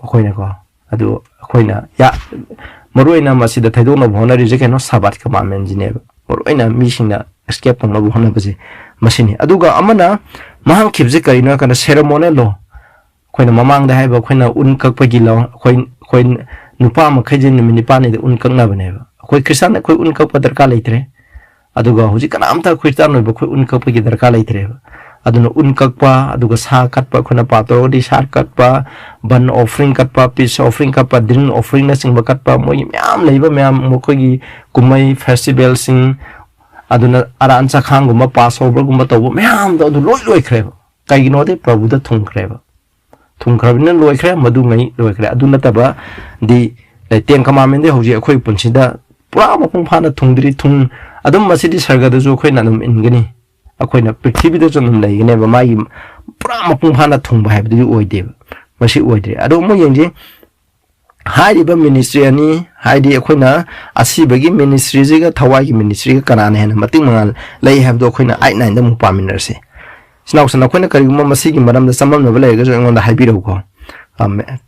ꯑꯩꯈꯣꯏꯅꯀꯣ, ꯑꯗꯨ ꯑꯩꯈꯣꯏꯅ ꯌꯥ-, ꯃꯔꯨ ꯑꯣꯏꯅ ꯃꯁꯤꯗ ꯊꯩꯗꯣꯛꯅꯕ ꯍꯣꯠꯅꯔꯤꯁꯦ ꯀꯩꯅꯣ? Sabbath Commandmentꯁꯤꯅꯦꯕ꯫ ꯃꯔꯨ ꯑꯣꯏꯅ ꯃꯤꯁꯤꯡꯅ escape ꯇꯧꯅꯕ ꯍꯣꯠꯅꯕꯁꯦ ꯃꯁꯤꯅꯤ꯫ ꯑꯗꯨꯒ ꯑꯃꯅ ꯃꯥꯡꯈꯤꯕꯁꯦ ꯀꯔꯤꯅꯣ ꯍꯥꯏ ꯀꯥꯟꯗ, ceremonial law꯫ ꯑꯩꯈꯣꯏꯅ ꯃꯃꯥꯡꯗ ꯍꯥꯏꯕ, ꯑꯩꯈꯣꯏꯅ ꯎꯟ ꯀꯛꯄꯒꯤ ꯂꯣ-, ꯑꯩꯈꯣꯏ, ꯑꯩꯈꯣꯏ ꯅꯨꯄꯥ ꯃꯈꯩꯁꯦ ꯅꯨꯃꯤꯠ ꯅꯤꯄꯥꯜꯅꯤꯗ ꯎꯟ ꯀꯛꯅꯕꯅꯦꯕ꯫ ꯑꯩꯈꯣꯏ ꯈ꯭ꯔꯤꯁꯇꯥꯟ, ꯑꯩꯈꯣꯏ ꯎꯟ ꯀꯛꯄ ꯗꯔꯀꯥꯔ ꯂꯩꯇ꯭ꯔꯦ꯫ ꯑꯗꯨꯒ ꯍꯧꯖꯤꯛ ꯀꯅꯥꯝꯇ ꯈ꯭ꯔꯤꯁꯇꯥꯟ ꯑꯣꯏꯕ ꯑꯩꯈꯣꯏ ꯎꯟ ꯀꯛꯄꯒꯤ ꯗꯔꯀꯥꯔ ꯂꯩꯇ꯭ꯔꯦꯕ꯫ ꯑꯗꯨꯅ ꯎꯟ ꯀꯛꯄ, ꯑꯗꯨꯒ ꯁꯥ ꯀꯠꯄ, ꯑꯩꯈꯣꯏꯅ ꯄꯥꯞ ꯇꯧꯔꯒꯗꯤ ꯁꯥ ꯀꯠꯄ, burnt offering ꯀꯠꯄ, peace offering ꯀꯠꯄ, drink offeringꯅꯆꯤꯡꯕ ꯀꯠꯄ, ꯃꯣꯏꯒꯤ ꯃꯌꯥꯝ ꯂꯩꯕ ꯃꯌꯥꯝ, ꯃꯈꯣꯏꯒꯤ ꯀꯨꯝꯍꯩ festivalꯁꯤꯡ, ꯑꯗꯨꯅ ꯑꯔꯥꯟ ꯆꯈꯥꯡꯒꯨꯝꯕ, Passoverꯒꯨꯝꯕ ꯇꯧꯕ ꯃꯌꯥꯝꯗꯣ ꯑꯗꯨ ꯂꯣꯏ ꯂꯣꯏꯈ꯭ꯔꯦꯕ꯫ ꯀꯩꯒꯤꯅꯣꯗꯤ ꯄ꯭ꯔꯚꯨꯗ ꯊꯨꯡꯈ꯭ꯔꯦꯕ꯫ ꯊꯨꯡꯈ꯭ꯔꯕꯅꯤꯅ ꯂꯣꯏꯈ꯭ꯔꯦ, ꯃꯗꯨꯉꯩ ꯂꯣꯏꯈ꯭ꯔꯦ꯫ ꯑꯗꯨ ꯅꯠꯇꯕꯗꯤ, Ten Commandmentꯗꯤ ꯍꯧꯖꯤꯛ ꯑꯩꯈꯣꯏ ꯄꯨꯟꯁꯤꯗ ꯄꯨꯔꯥ ꯃꯄꯨꯡ ꯐꯥꯅ ꯊꯨꯡꯗ꯭ꯔꯤ꯫ ꯊꯨꯡ-, ꯑꯗꯨꯝ ꯃꯁꯤꯗꯤ ꯁꯔꯒꯗꯁꯨ ꯑꯩꯈꯣꯏꯅ ꯑꯗꯨꯝ ꯏꯟꯒꯅꯤ, ꯑꯩꯈꯣꯏꯅ ꯄ꯭ꯔꯤꯊꯤꯕꯤꯗꯁꯨ ꯑꯗꯨꯝ ꯂꯩꯒꯅꯦꯕ꯫ ꯃꯥꯒꯤ ꯄꯨꯔꯥ ꯃꯄꯨꯡ ꯐꯥꯅ ꯊꯨꯡꯕ ꯍꯥꯏꯕꯗꯨꯗꯤ ꯑꯣꯏꯗꯦꯕ, ꯃꯁꯤ ꯑꯣꯏꯗ꯭ꯔꯦ꯫ ꯑꯗꯣ ꯑꯃꯨꯛ ꯌꯦꯡꯁꯤ, ꯍꯥꯏꯔꯤꯕ ministry ꯑꯅꯤ, ꯍꯥꯏꯗꯤ ꯑꯩꯈꯣꯏꯅ ꯑꯁꯤꯕꯒꯤ ministryꯁꯤꯒ ꯊꯋꯥꯏꯒꯤ ministryꯒ ꯀꯅꯥꯅ ꯍꯦꯟꯅ ꯃꯇꯤꯛ ꯃꯉꯥꯜ ꯂꯩ ꯍꯥꯏꯕꯗꯣ ꯑꯩꯈꯣꯏꯅ ꯑꯩꯠ ꯅꯥꯏꯟꯗ ꯑꯃꯨꯛ ꯄꯥꯃꯤꯟꯅꯔꯁꯤ꯫ ꯏꯆꯤꯟ ꯏꯅꯥꯎꯁꯤꯡ, ꯅꯈꯣꯏꯅ ꯀꯔꯤꯒꯨꯝꯕ ꯃꯁꯤꯒꯤ ꯃꯔꯝꯗ ꯆꯃꯝꯅꯕ ꯂꯩꯔꯒꯁꯨ ꯑꯩꯉꯣꯟꯗ ꯍꯥꯏꯕꯤꯔꯛꯎꯀꯣ꯫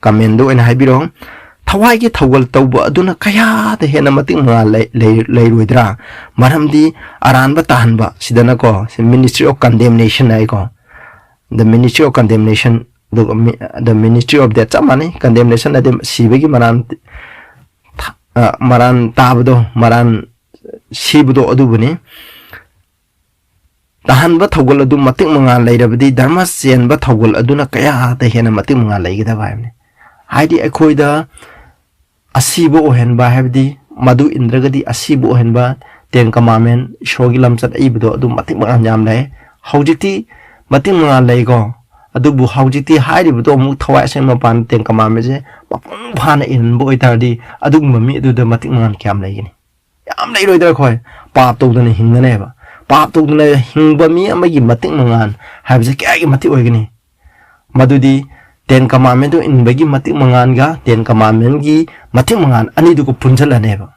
ꯀꯃꯦꯟꯗ ꯑꯣꯏꯅ ꯍꯥꯏꯕꯤꯔꯛꯑꯣ꯫ ꯊꯋꯥꯏꯒꯤ ꯊꯧꯒꯜ ꯇꯧꯕ ꯑꯗꯨꯅ ꯀꯌꯥꯗ ꯍꯦꯟꯅ ꯃꯇꯤꯛ ꯃꯉꯥꯜ ꯂꯩ-, ꯂꯩ-, ꯂꯩꯔꯣꯏꯗ꯭ꯔꯥ? ꯃꯔꯝꯗꯤ ꯑꯔꯥꯟꯕ ꯇꯥꯍꯟꯕ ꯁꯤꯗꯅꯀꯣ, ꯁꯤ ministry of condemnation ꯍꯥꯏꯀꯣ, the ministry of condemnation, ꯑꯗꯨꯒ ꯃꯤ-, the ministry of death ꯆꯞ ꯃꯥꯟꯅꯩ꯫ Condemnation ꯍꯥꯏꯗꯤ ꯁꯤꯕꯒꯤ ꯃꯔꯥꯟ, ꯑ, ꯃꯔꯥꯟ ꯇꯥꯕꯗꯣ, ꯃꯔꯥꯟ ꯁꯤꯕꯗꯣ ꯑꯗꯨꯕꯨꯅꯤ꯫ ꯇꯥꯍꯟꯕ ꯊꯧꯒꯜ ꯑꯗꯨ ꯃꯇꯤꯛ ꯃꯉꯥꯜ ꯂꯩꯔꯕꯗꯤ ꯙꯔꯃ ꯆꯦꯟꯕ ꯊꯧꯒꯜ ꯑꯗꯨꯅ ꯀꯌꯥꯗ ꯍꯦꯟꯅ ꯃꯇꯤꯛ ꯃꯉꯥꯜ ꯂꯩꯒꯗꯕ ꯍꯥꯏꯕꯅꯤ꯫ ꯍꯥꯏꯗꯤ ꯑꯩꯈꯣꯏꯗ ꯑꯁꯤꯕ ꯑꯣꯏꯍꯟꯕ ꯍꯥꯏꯕꯗꯤ ꯃꯗꯨ ꯏꯟꯗ꯭ꯔꯒꯗꯤ ꯑꯁꯤꯕ ꯑꯣꯏꯍꯟꯕ, Ten Commandment, ꯏꯁꯣꯔꯒꯤ ꯂꯝꯆꯠ ꯑꯏꯕꯗꯣ ꯑꯗꯨ ꯃꯇꯤꯛ ꯃꯉꯥꯜ ꯌꯥꯝ ꯂꯩ꯫ ꯍꯧꯖꯤꯛꯇꯤ ꯃꯇꯤꯛ ꯃꯉꯥꯜ ꯂꯩꯀꯣ, ꯑꯗꯨꯕꯨ ꯍꯧꯖꯤꯛꯇꯤ ꯍꯥꯏꯔꯤꯕꯗꯣ ꯑꯃꯨꯛ ꯊꯋꯥꯏ ꯑꯁꯦꯡꯕ ꯃꯄꯥꯟꯗ Ten Commandmentꯁꯦ ꯃꯄꯨꯡ ꯐꯥꯅ ꯏꯟꯕ ꯑꯣꯏꯇꯥꯔꯗꯤ ꯑꯗꯨꯒꯨꯝꯕ ꯃꯤ ꯑꯗꯨꯗ ꯃꯇꯤꯛ ꯃꯉꯥꯜ ꯀꯌꯥꯝ ꯂꯩꯒꯅꯤ? ꯌꯥꯝ ꯂꯩꯔꯣꯏꯗ꯭ꯔꯥ? ꯑꯩꯈꯣꯏ ꯄꯥꯞ ꯇꯧꯗꯅ ꯍꯤꯡꯒꯅꯦꯕ꯫ ꯄꯥꯞ ꯇꯧꯗꯅ ꯍꯤꯡꯕ ꯃꯤ ꯑꯃꯒꯤ ꯃꯇꯤꯛ ꯃꯉꯥꯜ ꯍꯥꯏꯕꯁꯦ ꯀꯌꯥꯒꯤ ꯃꯇꯤꯛ ꯑꯣꯏꯒꯅꯤ? ꯃꯗꯨꯗꯤ Ten Commandmentꯇꯨ ꯏꯟꯕꯒꯤ ꯃꯇꯤꯛ ꯃꯉꯥꯜꯒ Ten Commandmentꯀꯤ ꯃꯇꯤꯛ ꯃꯉꯥꯜ ꯑꯅꯤꯗꯨꯒ ꯄꯨꯟꯁꯤꯜꯂꯅꯦꯕ꯫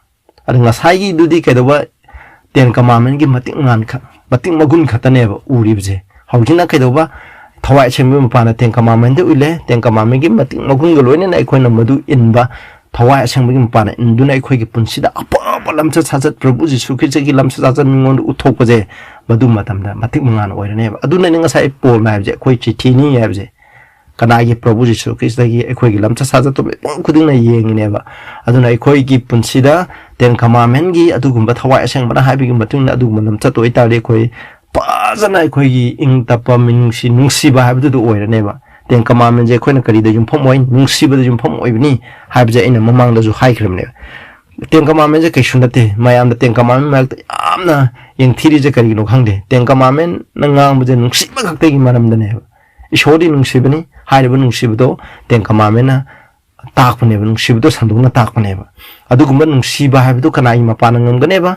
ꯑꯗꯨ ꯉꯁꯥꯏꯒꯤꯗꯨꯗꯤ ꯀꯩꯗꯧꯕ? Ten Commandmentꯀꯤ ꯃꯇꯤꯛ ꯃꯉꯥꯜ ꯈꯛ, ꯃꯇꯤꯛ ꯃꯒꯨꯟ ꯈꯛꯇꯅꯦꯕ ꯎꯔꯤꯕꯁꯦ꯫ ꯍꯧꯖꯤꯛꯅ ꯀꯩꯗꯧꯕ? ꯊꯋꯥꯏ ꯑꯁꯦꯡꯕꯒꯤ ꯃꯄꯥꯟꯗ Ten Commandmentꯇ ꯎꯠꯂꯦ꯫ Ten Commandmentꯀꯤ ꯃꯇꯤꯛ ꯃꯒꯨꯟꯒ ꯂꯣꯏꯅꯅ ꯑꯩꯈꯣꯏꯅ ꯃꯗꯨ ꯏꯟꯕ, ꯊꯋꯥꯏ ꯑꯁꯦꯡꯕꯒꯤ ꯃꯄꯥꯟꯗ ꯏꯟꯗꯨꯅ ꯑꯩꯈꯣꯏꯒꯤ ꯄꯨꯟꯁꯤꯗ ꯑꯐꯕ ꯂꯝꯆꯠ ꯁꯥꯖꯠ, ꯄ꯭ꯔꯚꯨ ꯖꯤꯁꯨ ꯈ꯭ꯔꯤꯁꯇꯒꯤ ꯂꯝꯆꯠ ꯁꯥꯖꯠ ꯃꯤꯉꯣꯟꯗ ꯎꯠꯊꯣꯛꯄꯁꯦ, ꯃꯗꯨ ꯃꯇꯝꯗ ꯃꯇꯤꯛ ꯃꯉꯥꯜ ꯑꯣꯏꯔꯅꯦꯕ꯫ ꯑꯗꯨꯅꯅꯤ ꯉꯁꯥꯏ ꯄꯣꯜꯅ ꯍꯥꯏꯕꯁꯦ ꯑꯩꯈꯣꯏ ꯆꯤꯊꯤꯅꯤ ꯍꯥꯏꯕꯁꯦ꯫ ꯀꯅꯥꯒꯤ? ꯄ꯭ꯔꯚꯨ ꯖꯤꯁꯨ ꯈ꯭ꯔꯤꯁꯇꯒꯤ꯫ ꯑꯩꯈꯣꯏꯒꯤ ꯂꯝꯆꯠ ꯁꯥꯖꯠꯇꯣ ꯃꯤꯄꯨꯝ ꯈꯨꯗꯤꯡꯅ ꯌꯦꯡꯉꯤꯅꯦꯕ꯫ ꯑꯗꯨꯅ ꯑꯩꯈꯣꯏꯒꯤ ꯄꯨꯟꯁꯤꯗ Ten Commandmentꯀꯤ ꯑꯗꯨꯒꯨꯝꯕ ꯊꯋꯥꯏ ꯑꯁꯦꯡꯕꯅ ꯍꯥꯏꯕꯒꯤ ꯃꯇꯨꯡ ꯏꯟꯅ ꯑꯗꯨꯒꯨꯝꯕ ꯂꯝꯆꯠ ꯑꯣꯏꯇꯥꯔꯗꯤ ꯑꯩꯈꯣꯏ ꯐꯖꯅ ꯑꯩꯈꯣꯏꯒꯤ ꯏꯪ ꯇꯞꯄ, ꯃꯤꯅꯨꯡꯁꯤ, ꯅꯨꯡꯁꯤꯕ ꯍꯥꯏꯕꯗꯨꯗ ꯑꯣꯏꯔꯅꯦꯕ꯫ Ten Commandmentꯁꯦ ꯑꯩꯈꯣꯏꯅ ꯀꯔꯤꯗ ꯌꯨꯝꯐꯝ ꯑꯣꯏ? ꯅꯨꯡꯁꯤꯕꯗ ꯌꯨꯝꯐꯝ ꯑꯣꯏꯕꯅꯤ ꯍꯥꯏꯕꯁꯦ ꯑꯩꯅ ꯃꯃꯥꯡꯗꯁꯨ ꯍꯥꯏꯈ꯭ꯔꯕꯅꯦꯕ꯫ Ten Commandmentꯁꯦ ꯀꯩꯁꯨ ꯅꯠꯇꯦ꯫ ꯃꯌꯥꯝꯅ Ten Commandment ꯃꯔꯛꯇ ꯌꯥꯝꯅ ꯌꯦꯡꯊꯤꯔꯤꯁꯦ ꯀꯔꯤꯒꯤꯅꯣ ꯈꯪꯗꯦ꯫ Ten Commandmentꯅ ꯉꯥꯡꯕꯁꯦ ꯅꯨꯡꯁꯤꯕ ꯈꯛꯇꯒꯤ ꯃꯔꯝꯗꯅꯦꯕ꯫ ꯏꯁꯣꯔꯗꯤ ꯅꯨꯡꯁꯤꯕꯅꯤ꯫ ꯍꯥꯏꯔꯤꯕ ꯅꯨꯡꯁꯤꯕꯗꯣ Ten Commandmentꯅ ꯇꯥꯛꯄꯅꯦꯕ, ꯅꯨꯡꯁꯤꯕꯗꯣ ꯁꯟꯗꯣꯛꯅ ꯇꯥꯛꯄꯅꯦꯕ꯫ ꯑꯗꯨꯒꯨꯝꯕ ꯅꯨꯡꯁꯤꯕ ꯍꯥꯏꯕꯗꯨ ꯀꯅꯥꯒꯤ ꯃꯄꯥꯟꯅ ꯉꯝꯒꯅꯦꯕ?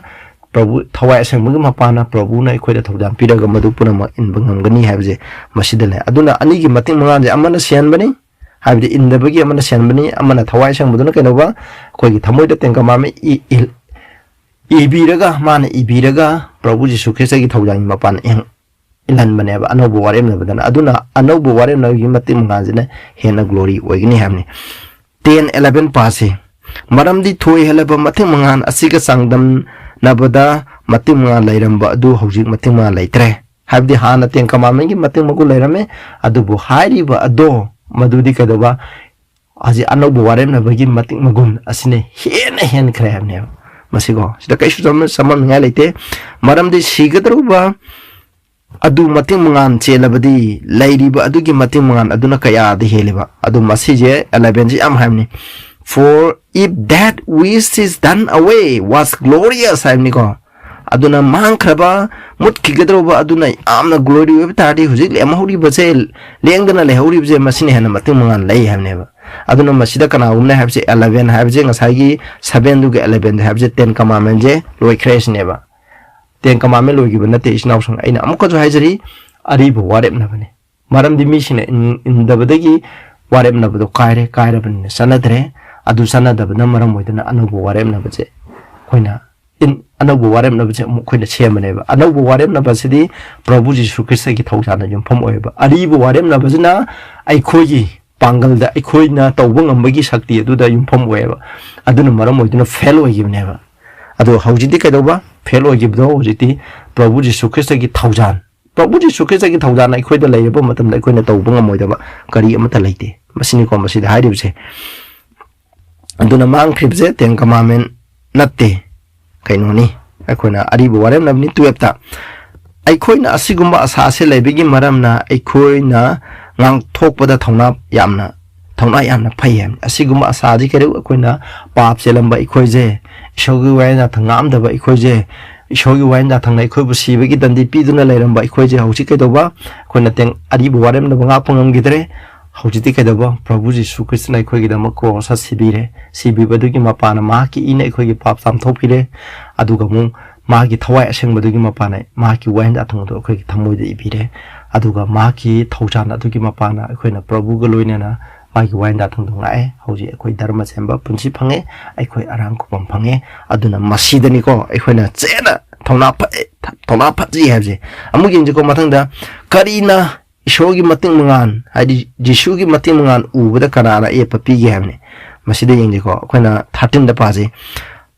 ꯄ꯭ꯔꯚꯨ, ꯊꯋꯥꯏ ꯑꯁꯦꯡꯕꯒꯤ ꯃꯄꯥꯟꯅ ꯄ꯭ꯔꯚꯨꯅ ꯑꯩꯈꯣꯏꯗ ꯊꯧꯖꯥꯜ ꯄꯤꯔꯒ ꯃꯗꯨ ꯄꯨꯝꯅꯃꯛ ꯏꯟꯕ ꯉꯝꯒꯅꯤ ꯍꯥꯏꯕꯁꯦ ꯃꯁꯤꯗ ꯂꯩ꯫ ꯑꯗꯨꯅ ꯑꯅꯤꯒꯤ ꯃꯇꯤꯛ ꯃꯉꯥꯜꯁꯦ ꯑꯃꯅ ꯁꯤꯍꯟꯕꯅꯤ, ꯍꯥꯏꯕꯗꯤ ꯏꯟꯗꯕꯒꯤ ꯑꯃꯅ ꯁꯤꯍꯟꯕꯅꯤ, ꯑꯃꯅ ꯊꯋꯥꯏ ꯑꯁꯦꯡꯕꯗꯨꯅ ꯀꯩꯗꯧꯕ? ꯑꯩꯈꯣꯏꯒꯤ ꯊꯃꯣꯏꯗ Ten Commandment ꯏ-, ꯏ-, ꯏꯕꯤꯔꯒ, ꯃꯥꯅ ꯏꯕꯤꯔꯒ ꯄ꯭ꯔꯚꯨ ꯖꯤꯁꯨ ꯈ꯭ꯔꯤꯁꯇꯒꯤ ꯊꯧꯖꯥꯜꯒꯤ ꯃꯄꯥꯟ ꯏꯍꯟ-, ꯏꯜꯍꯟꯕꯅꯦꯕ ꯑꯅꯧꯕ ꯋꯥꯔꯦꯝꯅꯕꯗꯅ꯫ ꯑꯗꯨꯅ ꯑꯅꯧꯕ ꯋꯥꯔꯦꯝꯅꯕꯒꯤ ꯃꯇꯤꯛ ꯃꯉꯥꯜꯁꯤꯅ ꯍꯦꯟꯅ ꯒ꯭ꯂꯣꯔꯤ ꯑꯣꯏꯒꯅꯤ ꯍꯥꯏꯕꯅꯤ꯫ Ten eleven ꯄꯥꯁꯤ꯫ ꯃꯔꯝꯗꯤ ꯊꯣꯏꯍꯜꯂꯕ ꯃꯇꯤꯛ ꯃꯉꯥꯜ ꯑꯁꯤꯒ ꯆꯥꯡꯗꯝꯅꯕꯗ ꯃꯇꯤꯛ ꯃꯉꯥꯜ ꯂꯩꯔꯝꯕ ꯑꯗꯨ ꯍꯧꯖꯤꯛ ꯃꯇꯤꯛ ꯃꯉꯥꯜ ꯂꯩꯇ꯭ꯔꯦ꯫ ꯍꯥꯏꯕꯗꯤ ꯍꯥꯟꯅ Ten Commandmentꯀꯤ ꯃꯇꯤꯛ ꯃꯒꯨꯟ ꯂꯩꯔꯝꯃꯦ, ꯑꯗꯨꯕꯨ ꯍꯥꯏꯔꯤꯕ ꯑꯗꯣ ꯃꯗꯨꯗꯤ ꯀꯩꯗꯧꯕ? ꯍꯧꯖꯤꯛ ꯑꯅꯧꯕ ꯋꯥꯔꯦꯝꯅꯕꯒꯤ ꯃꯇꯤꯛ ꯃꯒꯨꯟ ꯑꯁꯤꯅ ꯍꯦꯟꯅ ꯍꯦꯟꯈ꯭ꯔꯦ ꯍꯥꯏꯕꯅꯦꯕ꯫ ꯃꯁꯤꯀꯣ, ꯁꯤꯗ ꯀꯩꯁꯨ ꯆꯃꯝ-, ꯆꯃꯝꯅꯤꯡꯉꯥꯏ ꯂꯩꯇꯦ꯫ ꯃꯔꯝꯗꯤ ꯁꯤꯒꯗꯧꯔꯤꯕ ꯑꯗꯨ ꯃꯇꯤꯛ ꯃꯉꯥꯜ ꯆꯦꯜꯂꯕꯗꯤ ꯂꯩꯔꯤꯕ ꯑꯗꯨꯒꯤ ꯃꯇꯤꯛ ꯃꯉꯥꯜ ꯑꯗꯨꯅ ꯀꯌꯥꯗ ꯍꯦꯜꯂꯤꯕ? ꯑꯗꯨ ꯃꯁꯤꯁꯦ elevenꯁꯦ ꯌꯥꯝ ꯍꯥꯏꯕꯅꯤ꯫ "For if that which is done away was glorious," ꯍꯥꯏꯕꯅꯤꯀꯣ꯫ ꯑꯗꯨꯅ ꯃꯥꯡꯈ꯭ꯔꯕ, ꯃꯨꯠꯈꯤꯒꯗꯧꯔꯕ ꯑꯗꯨꯅ ꯌꯥꯝꯅ ꯒ꯭ꯂꯣꯔꯤ ꯑꯣꯏꯕ ꯇꯥꯔꯗꯤ, ꯍꯧꯖꯤꯛ ꯂꯦꯝꯍꯧꯔꯤꯕꯁꯦ, ꯂꯦꯡꯗꯅ ꯂꯩꯍꯧꯔꯤꯕꯁꯦ, ꯃꯁꯤꯅ ꯍꯦꯟꯅ ꯃꯇꯤꯛ ꯃꯉꯥꯜ ꯂꯩ ꯍꯥꯏꯕꯅꯦꯕ꯫ ꯑꯗꯨꯅ ꯃꯁꯤꯗ ꯀꯅꯥꯒꯨꯝꯕꯅ ꯍꯥꯏꯕꯁꯦ, ꯑꯦꯂꯚꯦꯟ ꯍꯥꯏꯕꯁꯦ, ꯉꯁꯥꯏꯒꯤ ꯁꯚꯦꯟꯗꯨꯒ ꯑꯦꯂꯚꯦꯟꯗ ꯍꯥꯏꯕꯁꯦ, ꯇꯦꯟ ꯀꯃꯥꯟꯃꯦꯟꯁꯦ ꯂꯣꯏꯈ꯭ꯔꯦ ꯁꯤꯅꯦꯕ꯫ ꯇꯦꯟ ꯀꯃꯥꯟꯃꯦꯟ ꯂꯣꯏꯈꯤꯕ ꯅꯠꯇꯦ, ꯏꯆꯤꯟ ꯏꯅꯥꯎꯁꯤꯡ꯫ ꯑꯩꯅ ꯑꯃꯨꯛꯀꯁꯨ ꯍꯥꯏꯖꯔꯤ, ꯑꯔꯤꯕ ꯋꯥꯔꯦꯞꯅꯕꯅꯤ꯫ ꯃꯔꯝꯗꯤ ꯃꯤꯁꯤꯡꯅ ꯏꯟ-, ꯏꯟꯗꯕꯗꯒꯤ ꯋꯥꯔꯦꯞꯅꯕꯗꯣ ꯀꯥꯏꯔꯦ, ꯀꯥꯏꯔꯕꯅꯤꯅ ꯆꯠꯅꯗ꯭ꯔꯦ꯫ ꯑꯗꯨ ꯆꯠꯅꯗꯕꯅ ꯃꯔꯝ ꯑꯣꯏꯗꯨꯅ ꯑꯅꯧꯕ ꯋꯥꯔꯦꯞꯅꯕꯁꯦ ꯑꯩꯈꯣꯏꯅ ꯏꯟ-, ꯑꯅꯧꯕ ꯋꯥꯔꯦꯞꯅꯕꯁꯦ ꯑꯃꯨꯛ ꯑꯩꯈꯣꯏꯅ ꯁꯦꯝꯕꯅꯦꯕ꯫ ꯑꯅꯧꯕ ꯋꯥꯔꯦꯞꯅꯕꯁꯤꯗꯤ ꯄ꯭ꯔꯚꯨ ꯖꯤꯁꯨ ꯈ꯭ꯔꯤꯁꯇꯒꯤ ꯊꯧꯖꯥꯜꯅ ꯌꯨꯝꯐꯝ ꯑꯣꯏꯌꯦꯕ꯫ ꯑꯔꯤꯕ ꯋꯥꯔꯦꯞꯅꯕꯁꯤꯅ ꯑꯩꯈꯣꯏꯒꯤ ꯄꯥꯡꯒꯜꯗ, ꯑꯩꯈꯣꯏꯅ ꯇꯧꯕ ꯉꯝꯕꯒꯤ ꯁꯛꯇꯤ ꯑꯗꯨꯗ ꯌꯨꯝꯐꯝ ꯑꯣꯏꯌꯦꯕ꯫ ꯑꯗꯨꯅ ꯃꯔꯝ ꯑꯣꯏꯗꯨꯅ ꯐꯦꯜ ꯑꯣꯏꯈꯤꯕꯅꯦꯕ꯫ ꯑꯗꯣ ꯍꯧꯖꯤꯛꯇꯤ ꯀꯩꯗꯧꯕ? ꯐꯦꯜ ꯑꯣꯏꯈꯤꯕꯗꯣ ꯍꯧꯖꯤꯛꯇꯤ ꯄ꯭ꯔꯚꯨ ꯖꯤꯁꯨ ꯈ꯭ꯔꯤꯁꯇꯒꯤ ꯊꯧꯖꯥꯜ, ꯄ꯭ꯔꯚꯨ ꯖꯤꯁꯨ ꯈ꯭ꯔꯤꯁꯇꯒꯤ ꯊꯧꯖꯥꯜꯅ ꯑꯩꯈꯣꯏꯗ ꯂꯩꯔꯕ ꯃꯇꯝꯗ ꯑꯩꯈꯣꯏꯅ ꯇꯧꯕ ꯉꯝꯃꯣꯏꯗꯕ ꯀꯔꯤ ꯑꯃꯠꯇ ꯂꯩꯇꯦ꯫ ꯃꯁꯤꯅꯤꯀꯣ ꯃꯁꯤꯗ ꯍꯥꯏꯔꯤꯕꯁꯦ꯫ ꯑꯗꯨꯅ ꯃꯥꯡꯈ꯭ꯔꯤꯕꯁꯦ ꯇꯦꯟ ꯀꯃꯥꯟꯃꯦꯟ ꯅꯠꯇꯦ, ꯀꯩꯅꯣꯅꯤ, ꯑꯩꯈꯣꯏꯅ ꯑꯔꯤꯕ ꯋꯥꯔꯦꯞꯅꯕꯅꯤ꯫ ꯇꯨꯌꯦꯜꯞꯇ, ꯑꯩꯈꯣꯏꯅ ꯑꯁꯤꯒꯨꯝꯕ ꯑꯁꯥ ꯑꯁꯤ ꯂꯩꯕꯒꯤ ꯃꯔꯝꯅ ꯑꯩꯈꯣꯏꯅ ꯉꯥꯡꯊꯣꯛꯄꯗ ꯊꯧꯅꯥ ꯌꯥꯝꯅ, ꯊꯧꯅꯥ ꯌꯥꯝꯅ ꯐꯩ ꯍꯥꯏꯕꯅꯤ꯫ ꯑꯁꯤꯒꯨꯝꯕ ꯑꯁꯥꯁꯤ ꯀꯩꯗꯧ? ꯑꯩꯈꯣꯏꯅ ꯄꯥꯞ ꯆꯦꯜꯂꯝꯕ ꯑꯩꯈꯣꯏꯁꯦ, ꯏꯁꯣꯔꯒꯤ ꯋꯥꯌꯦꯜ ꯌꯥꯊꯪ ꯉꯥꯛꯑꯝꯗꯕ ꯑꯩꯈꯣꯏꯁꯦ, ꯏꯁꯣꯔꯒꯤ ꯋꯥꯌꯦꯜ ꯌꯥꯊꯪꯅ ꯑꯩꯈꯣꯏꯕꯨ ꯁꯤꯕꯒꯤ ꯗꯟꯗꯤ ꯄꯤꯗꯨꯅ ꯂꯩꯔꯝꯕ ꯑꯩꯈꯣꯏꯁꯦ ꯍꯧꯖꯤꯛ ꯀꯩꯗꯧꯕ? ꯑꯩꯈꯣꯏꯅ ꯇꯦꯡ-, ꯑꯔꯤꯕ ꯋꯥꯔꯦꯞꯅꯕ ꯉꯥꯛꯄ ꯉꯝꯈꯤꯗ꯭ꯔꯦ꯫ ꯍꯧꯖꯤꯛꯇꯤ ꯀꯩꯗꯧꯕ? ꯄ꯭ꯔꯚꯨ ꯖꯤꯁꯨ ꯈ꯭ꯔꯤꯁꯇꯅ ꯑꯩꯈꯣꯏꯒꯤꯗꯃꯛ ꯀ꯭ꯔꯣꯁꯇ ꯁꯤꯕꯤꯔꯦ꯫ ꯁꯤꯕꯤꯕꯗꯨꯒꯤ ꯃꯄꯥꯅ ꯃꯍꯥꯛꯀꯤ ꯏꯅ ꯑꯩꯈꯣꯏꯒꯤ ꯄꯥꯞ ꯆꯥꯝꯊꯣꯛꯄꯤꯔꯦ꯫ ꯑꯗꯨꯒ ꯑꯃꯨꯛ ꯃꯥꯒꯤ ꯊꯋꯥꯏ ꯑꯁꯦꯡꯕꯗꯨꯒꯤ ꯃꯄꯥꯅ ꯃꯍꯥꯛꯀꯤ ꯋꯥꯌꯦꯜ ꯌꯥꯊꯪ ꯑꯗꯨ ꯑꯩꯈꯣꯏꯒꯤ ꯊꯃꯣꯏꯗ ꯏꯕꯤꯔꯦ꯫ ꯑꯗꯨꯒ ꯃꯍꯥꯛꯀꯤ ꯊꯧꯖꯥꯜ ꯑꯗꯨꯒꯤ ꯃꯄꯥꯅ ꯑꯩꯈꯣꯏꯅ ꯄ꯭ꯔꯚꯨꯒ ꯂꯣꯏꯅꯅ ꯃꯥꯒꯤ ꯋꯥꯌꯦꯜ ꯌꯥꯊꯪꯗꯣ ꯉꯥꯛꯑꯦ꯫ ꯍꯧꯖꯤꯛ ꯑꯩꯈꯣꯏ ꯙꯔꯃ ꯁꯦꯝꯕ ꯄꯨꯟꯁꯤ ꯐꯪꯉꯦ, ꯑꯩꯈꯣꯏ ꯑꯔꯥꯝ ꯈꯨꯐꯝ ꯐꯪꯉꯦ꯫ ꯑꯗꯨꯅ ꯃꯁꯤꯗꯅꯤꯀꯣ ꯑꯩꯈꯣꯏꯅ ꯆꯦꯠꯅ ꯊꯧꯅꯥ ꯐ-, ꯊꯧꯅꯥ ꯐꯠꯇ꯭ꯔꯤ ꯍꯥꯏꯕꯁꯦ꯫ ꯑꯃꯨꯛ ꯌꯦꯡꯁꯤꯀꯣ ꯃꯊꯪꯗ, ꯀꯔꯤꯅ ꯏꯁꯣꯔꯒꯤ ꯃꯇꯤꯛ ꯃꯉꯥꯜ, ꯍꯥꯏꯗꯤ ꯖꯤꯁꯨꯒꯤ ꯃꯇꯤꯛ ꯃꯉꯥꯜ ꯎꯕꯗ ꯀꯅꯥꯅ ꯑꯌꯦꯠꯄ ꯄꯤꯒꯦ ꯍꯥꯏꯕꯅꯤ꯫ ꯃꯁꯤꯗ ꯌꯦꯡꯁꯤꯀꯣ, ꯑꯩꯈꯣꯏꯅ ꯊꯥꯔꯇꯤꯟꯗ ꯄꯥꯁꯤ꯫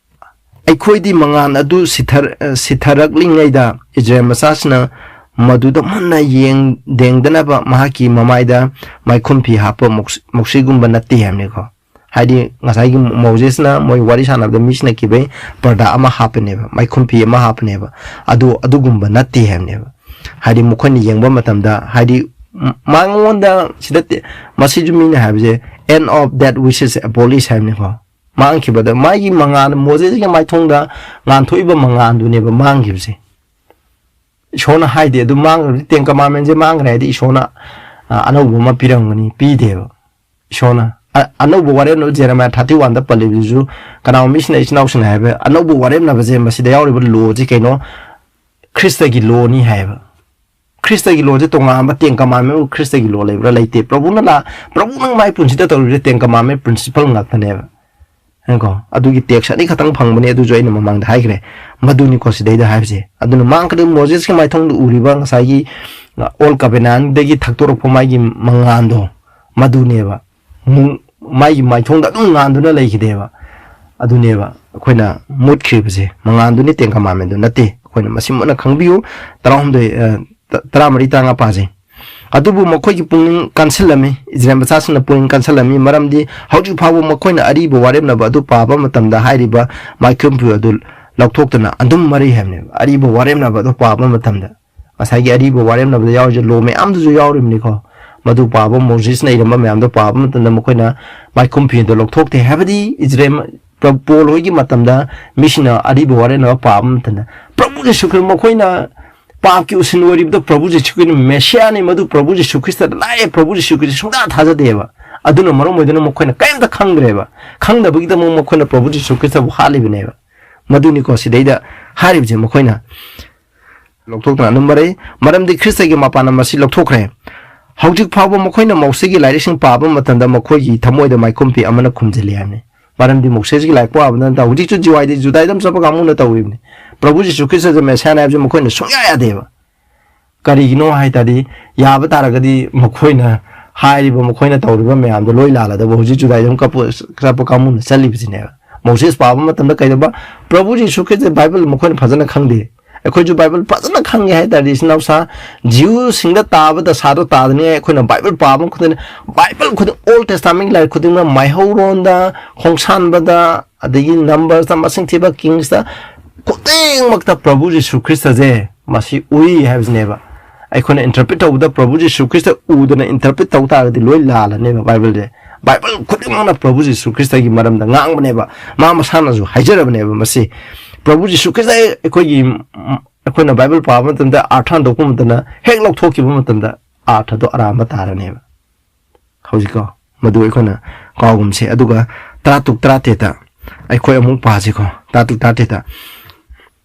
ꯑꯩꯈꯣꯏꯗꯤ ꯃꯉꯥꯜ ꯑꯗꯨ ꯁꯤꯊꯔ-, ꯁꯤꯊꯔꯛꯂꯤꯉꯩꯗ ꯏꯖꯔꯦꯜ ꯃꯆꯥꯁꯤꯡꯅ ꯃꯗꯨꯗ ꯃꯨꯟꯅ ꯌꯦꯡꯗꯦꯡꯗꯅꯕ ꯃꯍꯥꯛꯀꯤ ꯃꯃꯥꯏꯗ ꯃꯥꯏꯈꯨꯝ ꯐꯤ ꯍꯥꯞꯄ ꯃꯧꯁ-, ꯃꯧꯁꯤꯒꯨꯝꯕ ꯅꯠꯇꯦ ꯍꯥꯏꯕꯅꯤꯀꯣ꯫ ꯍꯥꯏꯗꯤ ꯉꯁꯥꯏꯒꯤ ꯃꯣꯖꯦꯁꯅ ꯃꯣꯏ ꯋꯥꯔꯤ ꯁꯥꯟꯅꯕꯗ ꯃꯤꯁꯤꯅ ꯀꯤꯕꯩ ꯄꯔꯗꯥ ꯑꯃ ꯍꯥꯞꯄꯅꯦꯕ, ꯃꯥꯏꯈꯨꯝ ꯐꯤ ꯑꯃ ꯍꯥꯞꯄꯅꯦꯕ꯫ ꯑꯗꯨ ꯑꯗꯨꯒꯨꯝꯕ ꯅꯠꯇꯦ ꯍꯥꯏꯕꯅꯦꯕ꯫ ꯍꯥꯏꯗꯤ ꯃꯈꯣꯏꯅ ꯌꯦꯡꯕ ꯃꯇꯝꯗ, ꯍꯥꯏꯗꯤ ꯎꯝ, ꯃꯉꯣꯟꯗ ꯁꯤꯗ ꯇꯦ-, ꯃꯁꯤꯁꯨ ꯃꯤꯅ ꯍꯥꯏꯕꯁꯦ, "End of that which is abolished" ꯍꯥꯏꯕꯅꯤꯀꯣ꯫ ꯃꯥꯡꯈꯤꯕꯗ ꯃꯥꯒꯤ ꯃꯉꯥꯜ, ꯃꯣꯖꯦꯁꯀꯤ ꯃꯥꯏꯊꯣꯡꯗ ꯉꯥꯟꯊꯣꯛꯏꯕ ꯃꯉꯥꯜꯗꯨꯅꯦꯕ ꯃꯥꯡꯈꯤꯕꯁꯦ꯫ ꯏꯁꯣꯔꯅ ꯍꯥꯏꯗꯦ ꯑꯗꯨ ꯃꯥꯡꯈ꯭ꯔꯗꯤ, Ten Commandmentꯁꯦ ꯃꯥꯡꯈ꯭ꯔꯦ ꯍꯥꯏꯗꯤ ꯏꯁꯣꯔꯅ, ꯑ, ꯑꯅꯧꯕ ꯑꯃ ꯄꯤꯔꯝꯒꯅꯤ, ꯄꯤꯗꯦꯕ꯫ ꯏꯁꯣꯔꯅ ꯑ-, ꯑꯅꯧꯕ ꯋꯥꯔꯦꯞꯅꯕ Jeremiah thirty oneꯗ ꯄꯜꯂꯤꯕꯗꯨꯁꯨ, ꯀꯅꯥꯒꯨꯝꯕ ꯃꯤꯁꯤꯡꯅ, ꯏꯆꯤꯟ ꯏꯅꯥꯎꯁꯤꯡꯅ ꯍꯥꯏꯕ, ꯑꯅꯧꯕ ꯋꯥꯔꯦꯞꯅꯕꯁꯦ ꯃꯁꯤꯗ ꯌꯥꯎꯔꯤꯕ lawꯁꯦ ꯀꯩꯅꯣ? ꯈ꯭ꯔꯤꯁꯇꯒꯤ lawꯅꯤ ꯍꯥꯏꯌꯦꯕ꯫ ꯈ꯭ꯔꯤꯁꯇꯒꯤ lawꯁꯦ ꯇꯣꯉꯥꯟꯕ Ten Commandment, ꯈ꯭ꯔꯤꯁꯇꯒꯤ law ꯂꯩꯕ꯭ꯔꯥ? ꯂꯩꯇꯦ꯫ ꯄ꯭ꯔꯚꯨꯅ ꯂꯥ-, ꯄ꯭ꯔꯚꯨ ꯅꯪ ꯃꯥꯏ ꯄꯨꯟꯁꯤꯗ ꯇꯧꯔꯤꯕꯁꯦ Ten Commandment principle ꯉꯥꯛꯇꯅꯦꯕ꯫ ꯀꯣ, ꯑꯗꯨꯒꯤ text ꯑꯅꯤꯈꯛꯇꯪ ꯐꯪꯕꯅꯦ, ꯑꯗꯨꯁꯨ ꯑꯩꯅ ꯃꯃꯥꯡꯗ ꯍꯥꯏꯈ꯭ꯔꯦ꯫ ꯃꯗꯨꯅꯤꯀꯣ ꯁꯤꯗꯩꯗ ꯍꯥꯏꯕꯁꯦ꯫ ꯑꯗꯨꯅ ꯃꯥꯡꯈ꯭ꯔꯦ, ꯃꯣꯖꯦꯁꯀꯤ ꯃꯥꯏꯊꯣꯡꯗ ꯎꯔꯤꯕ ꯉꯁꯥꯏꯒꯤ, ꯑ, Old Covenantꯗꯒꯤ ꯊꯛꯇꯣꯔꯛꯄ ꯃꯥꯒꯤ ꯃꯉꯥꯜꯗꯣ, ꯃꯗꯨꯅꯦꯕ꯫ ꯃꯨ-, ꯃꯥꯒꯤ ꯃꯥꯏꯊꯣꯡꯗ ꯑꯗꯨꯝ ꯉꯥꯟꯗꯨꯅ ꯂꯩꯈꯤꯗꯦꯕ꯫ ꯑꯗꯨꯅꯦꯕ ꯑꯩꯈꯣꯏꯅ ꯃꯨꯠꯈ꯭ꯔꯤꯕꯁꯦ, ꯃꯉꯥꯜꯗꯨꯅꯤ, Ten Commandmentꯗꯨ ꯅꯠꯇꯦ꯫ ꯑꯩꯈꯣꯏꯅ ꯃꯁꯤ ꯃꯨꯟꯅ ꯈꯪꯕꯤꯌꯨ꯫ ꯇꯔꯥꯍꯨꯝꯗꯣꯏ, ꯑ, ꯇ-, ꯇꯔꯥꯃꯔꯤ, ꯇꯔꯥꯃꯉꯥ ꯄꯥꯁꯦ꯫ "ꯑꯗꯨꯕꯨ ꯃꯈꯣꯏꯒꯤ ꯄꯨꯛꯅꯤꯡ ꯀꯟꯁꯤꯜꯂꯝꯃꯤ", ꯏꯖꯔꯦꯜ ꯃꯆꯥꯁꯤꯡꯅ ꯄꯨꯛꯅꯤꯡ ꯀꯟꯁꯤꯜꯂꯝꯃꯤ, "ꯃꯔꯝꯗꯤ ꯍꯧꯖꯤꯛ ꯐꯥꯎꯕ ꯃꯈꯣꯏꯅ ꯑꯔꯤꯕ ꯋꯥꯔꯦꯞꯅꯕ ꯑꯗꯨ ꯄꯥꯕ ꯃꯇꯝꯗ ꯍꯥꯏꯔꯤꯕ ꯃꯥꯏꯈꯨꯝꯐꯤ ꯑꯗꯨ ꯂꯧꯊꯣꯛꯇꯅ", ꯑꯗꯨꯝ ꯃꯔꯤ ꯍꯥꯏꯕꯅꯦꯕ, ꯑꯔꯤꯕ ꯋꯥꯔꯦꯞꯅꯕ ꯑꯗꯨ ꯄꯥꯕ ꯃꯇꯝꯗ꯫ ꯉꯁꯥꯏꯒꯤ ꯑꯔꯤꯕ ꯋꯥꯔꯦꯞꯅꯕꯗ ꯌꯥꯎꯔꯤꯁꯦ law ꯃꯌꯥꯝꯗꯨꯁꯨ ꯌꯥꯎꯔꯤꯕꯅꯤꯀꯣ꯫ ꯃꯗꯨ ꯄꯥꯕ, ꯃꯣꯖꯦꯁꯅ ꯏꯔꯝꯕ ꯃꯌꯥꯝꯗꯣ ꯄꯥꯕ ꯃꯇꯝꯗ ꯃꯈꯣꯏꯅ ꯃꯥꯏꯈꯨꯝꯐꯤꯗꯣ ꯂꯧꯊꯣꯛꯇꯦ꯫ ꯍꯥꯏꯕꯗꯤ ꯏꯖꯔꯦꯜ, ꯄ꯭ꯔ-, ꯄꯣꯜ ꯍꯣꯏꯒꯤ ꯃꯇꯝꯗ ꯃꯤꯁꯤꯡꯅ ꯑꯔꯤꯕ ꯋꯥꯔꯦꯞꯅꯕ ꯄꯥꯕ ꯃꯇꯝꯗ ꯄ꯭ꯔꯚꯨ ꯖꯤꯁꯨ ꯈ꯭ꯔꯤꯁ, ꯃꯈꯣꯏꯅ ꯄꯥꯞꯀꯤ ꯎꯁꯤꯟ ꯑꯣꯏꯔꯤꯕꯗꯣ ꯄ꯭ꯔꯚꯨ ꯖꯤꯁꯨ ꯈ꯭ꯔꯤꯁꯅ ꯃꯦꯁꯤꯌꯥꯅꯤ, ꯃꯗꯨ ꯄ꯭ꯔꯚꯨ ꯖꯤꯁꯨ ꯈ꯭ꯔꯤꯁꯇꯗ ꯂꯥꯛꯑꯦ, ꯄ꯭ꯔꯚꯨ ꯖꯤꯁꯨ ꯈ꯭ꯔꯤꯁꯇ ꯁꯨꯡꯊꯥ ꯊꯥꯖꯗꯦꯕ꯫ ꯑꯗꯨꯅ ꯃꯔꯝ ꯑꯣꯏꯗꯨꯅ ꯃꯈꯣꯏꯅ ꯀꯔꯤꯝꯇ ꯈꯪꯗ꯭ꯔꯦꯕ꯫ ꯈꯪꯗꯕꯒꯤꯗꯃꯛ ꯃꯈꯣꯏꯅ ꯄ꯭ꯔꯚꯨ ꯖꯤꯁꯨ ꯈ꯭ꯔꯤꯁꯇꯕꯨ ꯍꯥꯠꯂꯤꯕꯅꯦꯕ꯫ ꯃꯗꯨꯅꯤꯀꯣ ꯁꯤꯗꯩꯗ ꯍꯥꯏꯔꯤꯕꯁꯦ ꯃꯈꯣꯏꯅ꯫ ꯂꯧꯊꯣꯛꯇꯅ ꯑꯗꯨꯝ ꯃꯔꯩ, ꯃꯔꯝꯗꯤ ꯈ꯭ꯔꯤꯁꯇꯒꯤ ꯃꯄꯥꯟꯅ ꯃꯁꯤ ꯂꯧꯊꯣꯛꯈ꯭ꯔꯦ꯫ ꯍꯧꯖꯤꯛ ꯐꯥꯎꯕ ꯃꯈꯣꯏꯅ ꯃꯣꯁꯦꯒꯤ ꯂꯥꯏꯔꯤꯛꯁꯤꯡ ꯄꯥꯕ ꯃꯇꯝꯗ ꯃꯈꯣꯏꯒꯤ ꯊꯃꯣꯏꯗ ꯃꯥꯏꯈꯨꯝꯄꯤ ꯑꯃꯅ ꯈꯨꯝꯖꯤꯜꯂꯤ ꯍꯥꯏꯕꯅꯤ꯫ ꯃꯔꯝꯗꯤ ꯃꯣꯁꯦꯁꯀꯤ ꯂꯥꯏꯔꯤꯛ ꯄꯥꯕ ꯅꯠꯇꯅ ꯍꯧꯖꯤꯛꯁꯨ ꯖꯨꯗꯥꯏꯗ-, ꯖꯨꯗꯥꯏꯗꯝ ꯆꯠꯄ ꯀꯥꯡꯕꯨꯅ ꯇꯧꯔꯤꯕꯅꯤ꯫ ꯄ꯭ꯔꯚꯨ ꯖꯤꯁꯨ ꯈ꯭ꯔꯤꯁꯇꯁꯦ ꯃꯦꯁꯤꯌꯥꯅꯤ ꯍꯥꯏꯕꯁꯦ ꯃꯈꯣꯏꯅ ꯁꯨꯡꯌꯥ ꯌꯥꯗꯦꯕ꯫ ꯀꯔꯤꯒꯤꯅꯣ ꯍꯥꯏ ꯇꯥꯔꯗꯤ, ꯌꯥꯕ ꯇꯥꯔꯒꯗꯤ ꯃꯈꯣꯏꯅ ꯍꯥꯏꯔꯤꯕ, ꯃꯈꯣꯏꯅ ꯇꯧꯔꯤꯕ ꯃꯌꯥꯝꯗꯣ ꯂꯣꯏ ꯂꯥꯜꯂꯗꯕ, ꯍꯧꯖꯤꯛ ꯖꯨꯗꯥꯏꯖꯝ ꯀꯞꯄ-, ꯆꯠꯄ ꯀꯥꯡꯕꯨꯅ ꯆꯠꯂꯤꯕꯁꯤꯅꯦꯕ꯫ ꯃꯣꯁꯦꯁ ꯄꯥꯕ ꯃꯇꯝꯗ ꯀꯩꯗꯧꯕ? ꯄ꯭ꯔꯚꯨ ꯖꯤꯁꯨ ꯈ꯭ꯔꯤꯁꯇ ꯕꯥꯏꯕꯜ ꯃꯈꯣꯏꯅ ꯐꯖꯅ ꯈꯪꯗꯦ꯫ ꯑꯩꯈꯣꯏꯁꯨ ꯕꯥꯏꯕꯜ ꯐꯖꯅ ꯈꯪꯉꯦ ꯍꯥꯏ ꯇꯥꯔꯗꯤ, ꯏꯆꯤꯟ ꯏꯅꯥꯎꯁꯥ, ꯖꯤꯎꯁꯤꯡꯗ ꯇꯥꯕ ꯗꯁꯥꯗꯣ ꯇꯥꯗꯅꯤꯡꯉꯥꯏ ꯑꯩꯈꯣꯏꯅ ꯕꯥꯏꯕꯜ ꯄꯥꯕ ꯈꯨꯗꯤꯡ, ꯕꯥꯏꯕꯜ ꯈꯨꯗꯤꯡ, Old Testament ꯂꯥꯏꯔꯤꯛ ꯈꯨꯗꯤꯡꯃꯛ, ꯃꯥꯏꯍꯧꯔꯣꯟꯗ, ꯈꯣꯡꯁꯥꯟꯕꯗ, ꯑꯗꯒꯤ ꯅꯝꯕꯔꯁꯇ, ꯃꯁꯤꯡ ꯊꯤꯕ, ꯀꯤꯡꯁꯇ, ꯈꯨꯗꯤꯡꯃꯛꯇ ꯄ꯭ꯔꯚꯨ ꯖꯤꯁꯨ ꯈ꯭ꯔꯤꯁꯇꯁꯦ ꯃꯁꯤ ꯎꯏ ꯍꯥꯏꯕꯁꯤꯅꯦꯕ꯫ ꯑꯩꯈꯣꯏꯅ interpret ꯇꯧꯕꯗ ꯄ꯭ꯔꯚꯨ ꯖꯤꯁꯨ ꯈ꯭ꯔꯤꯁꯇ ꯎꯗꯅ interpret ꯇꯧ ꯇꯥꯔꯒꯗꯤ ꯂꯣꯏ ꯂꯥꯜꯂꯅꯦꯕ꯫ ꯕꯥꯏꯕꯜꯁꯦ, ꯕꯥꯏꯕꯜ ꯈꯨꯗꯤꯡꯃꯛꯅ ꯄ꯭ꯔꯚꯨ ꯖꯤꯁꯨ ꯈ꯭ꯔꯤꯁꯇꯒꯤ ꯃꯔꯝꯗ ꯉꯥꯡꯕꯅꯦꯕ꯫ ꯃꯥ ꯃꯁꯥꯅꯁꯨ ꯍꯥꯏꯖꯔꯕꯅꯦꯕ ꯃꯁꯤ꯫ ꯄ꯭ꯔꯚꯨ ꯖꯤꯁꯨ ꯈ꯭ꯔꯤꯁꯇ ꯑꯩꯈꯣꯏꯒꯤ, ꯑꯩꯈꯣꯏꯅ ꯕꯥꯏꯕꯜ ꯄꯥꯕ ꯃꯇꯝꯗ, ꯑꯥꯔꯊ ꯍꯟꯗꯣꯛꯄ ꯃꯇꯝꯗ, ꯍꯦꯛ ꯂꯧꯊꯣꯛꯈꯤꯕ ꯃꯇꯝꯗ ꯑꯥꯔꯊꯗꯣ ꯑꯔꯥꯟꯕ ꯇꯥꯔꯅꯦꯕ꯫ ꯍꯧꯖꯤꯛꯀꯣ, ꯃꯗꯨ ꯑꯩꯈꯣꯏꯅ ꯀꯥꯎꯒꯨꯝꯁꯦ꯫ ꯑꯗꯨꯒ ꯇꯔꯥꯇꯔꯨꯛ ꯇꯔꯥꯇꯔꯦꯠꯇ ꯑꯩꯈꯣꯏ ꯑꯃꯨꯛ ꯄꯥꯁꯤꯀꯣ꯫ ꯇꯔꯥꯇꯔꯨꯛ ꯇꯔꯥꯇꯔꯦꯠꯇ,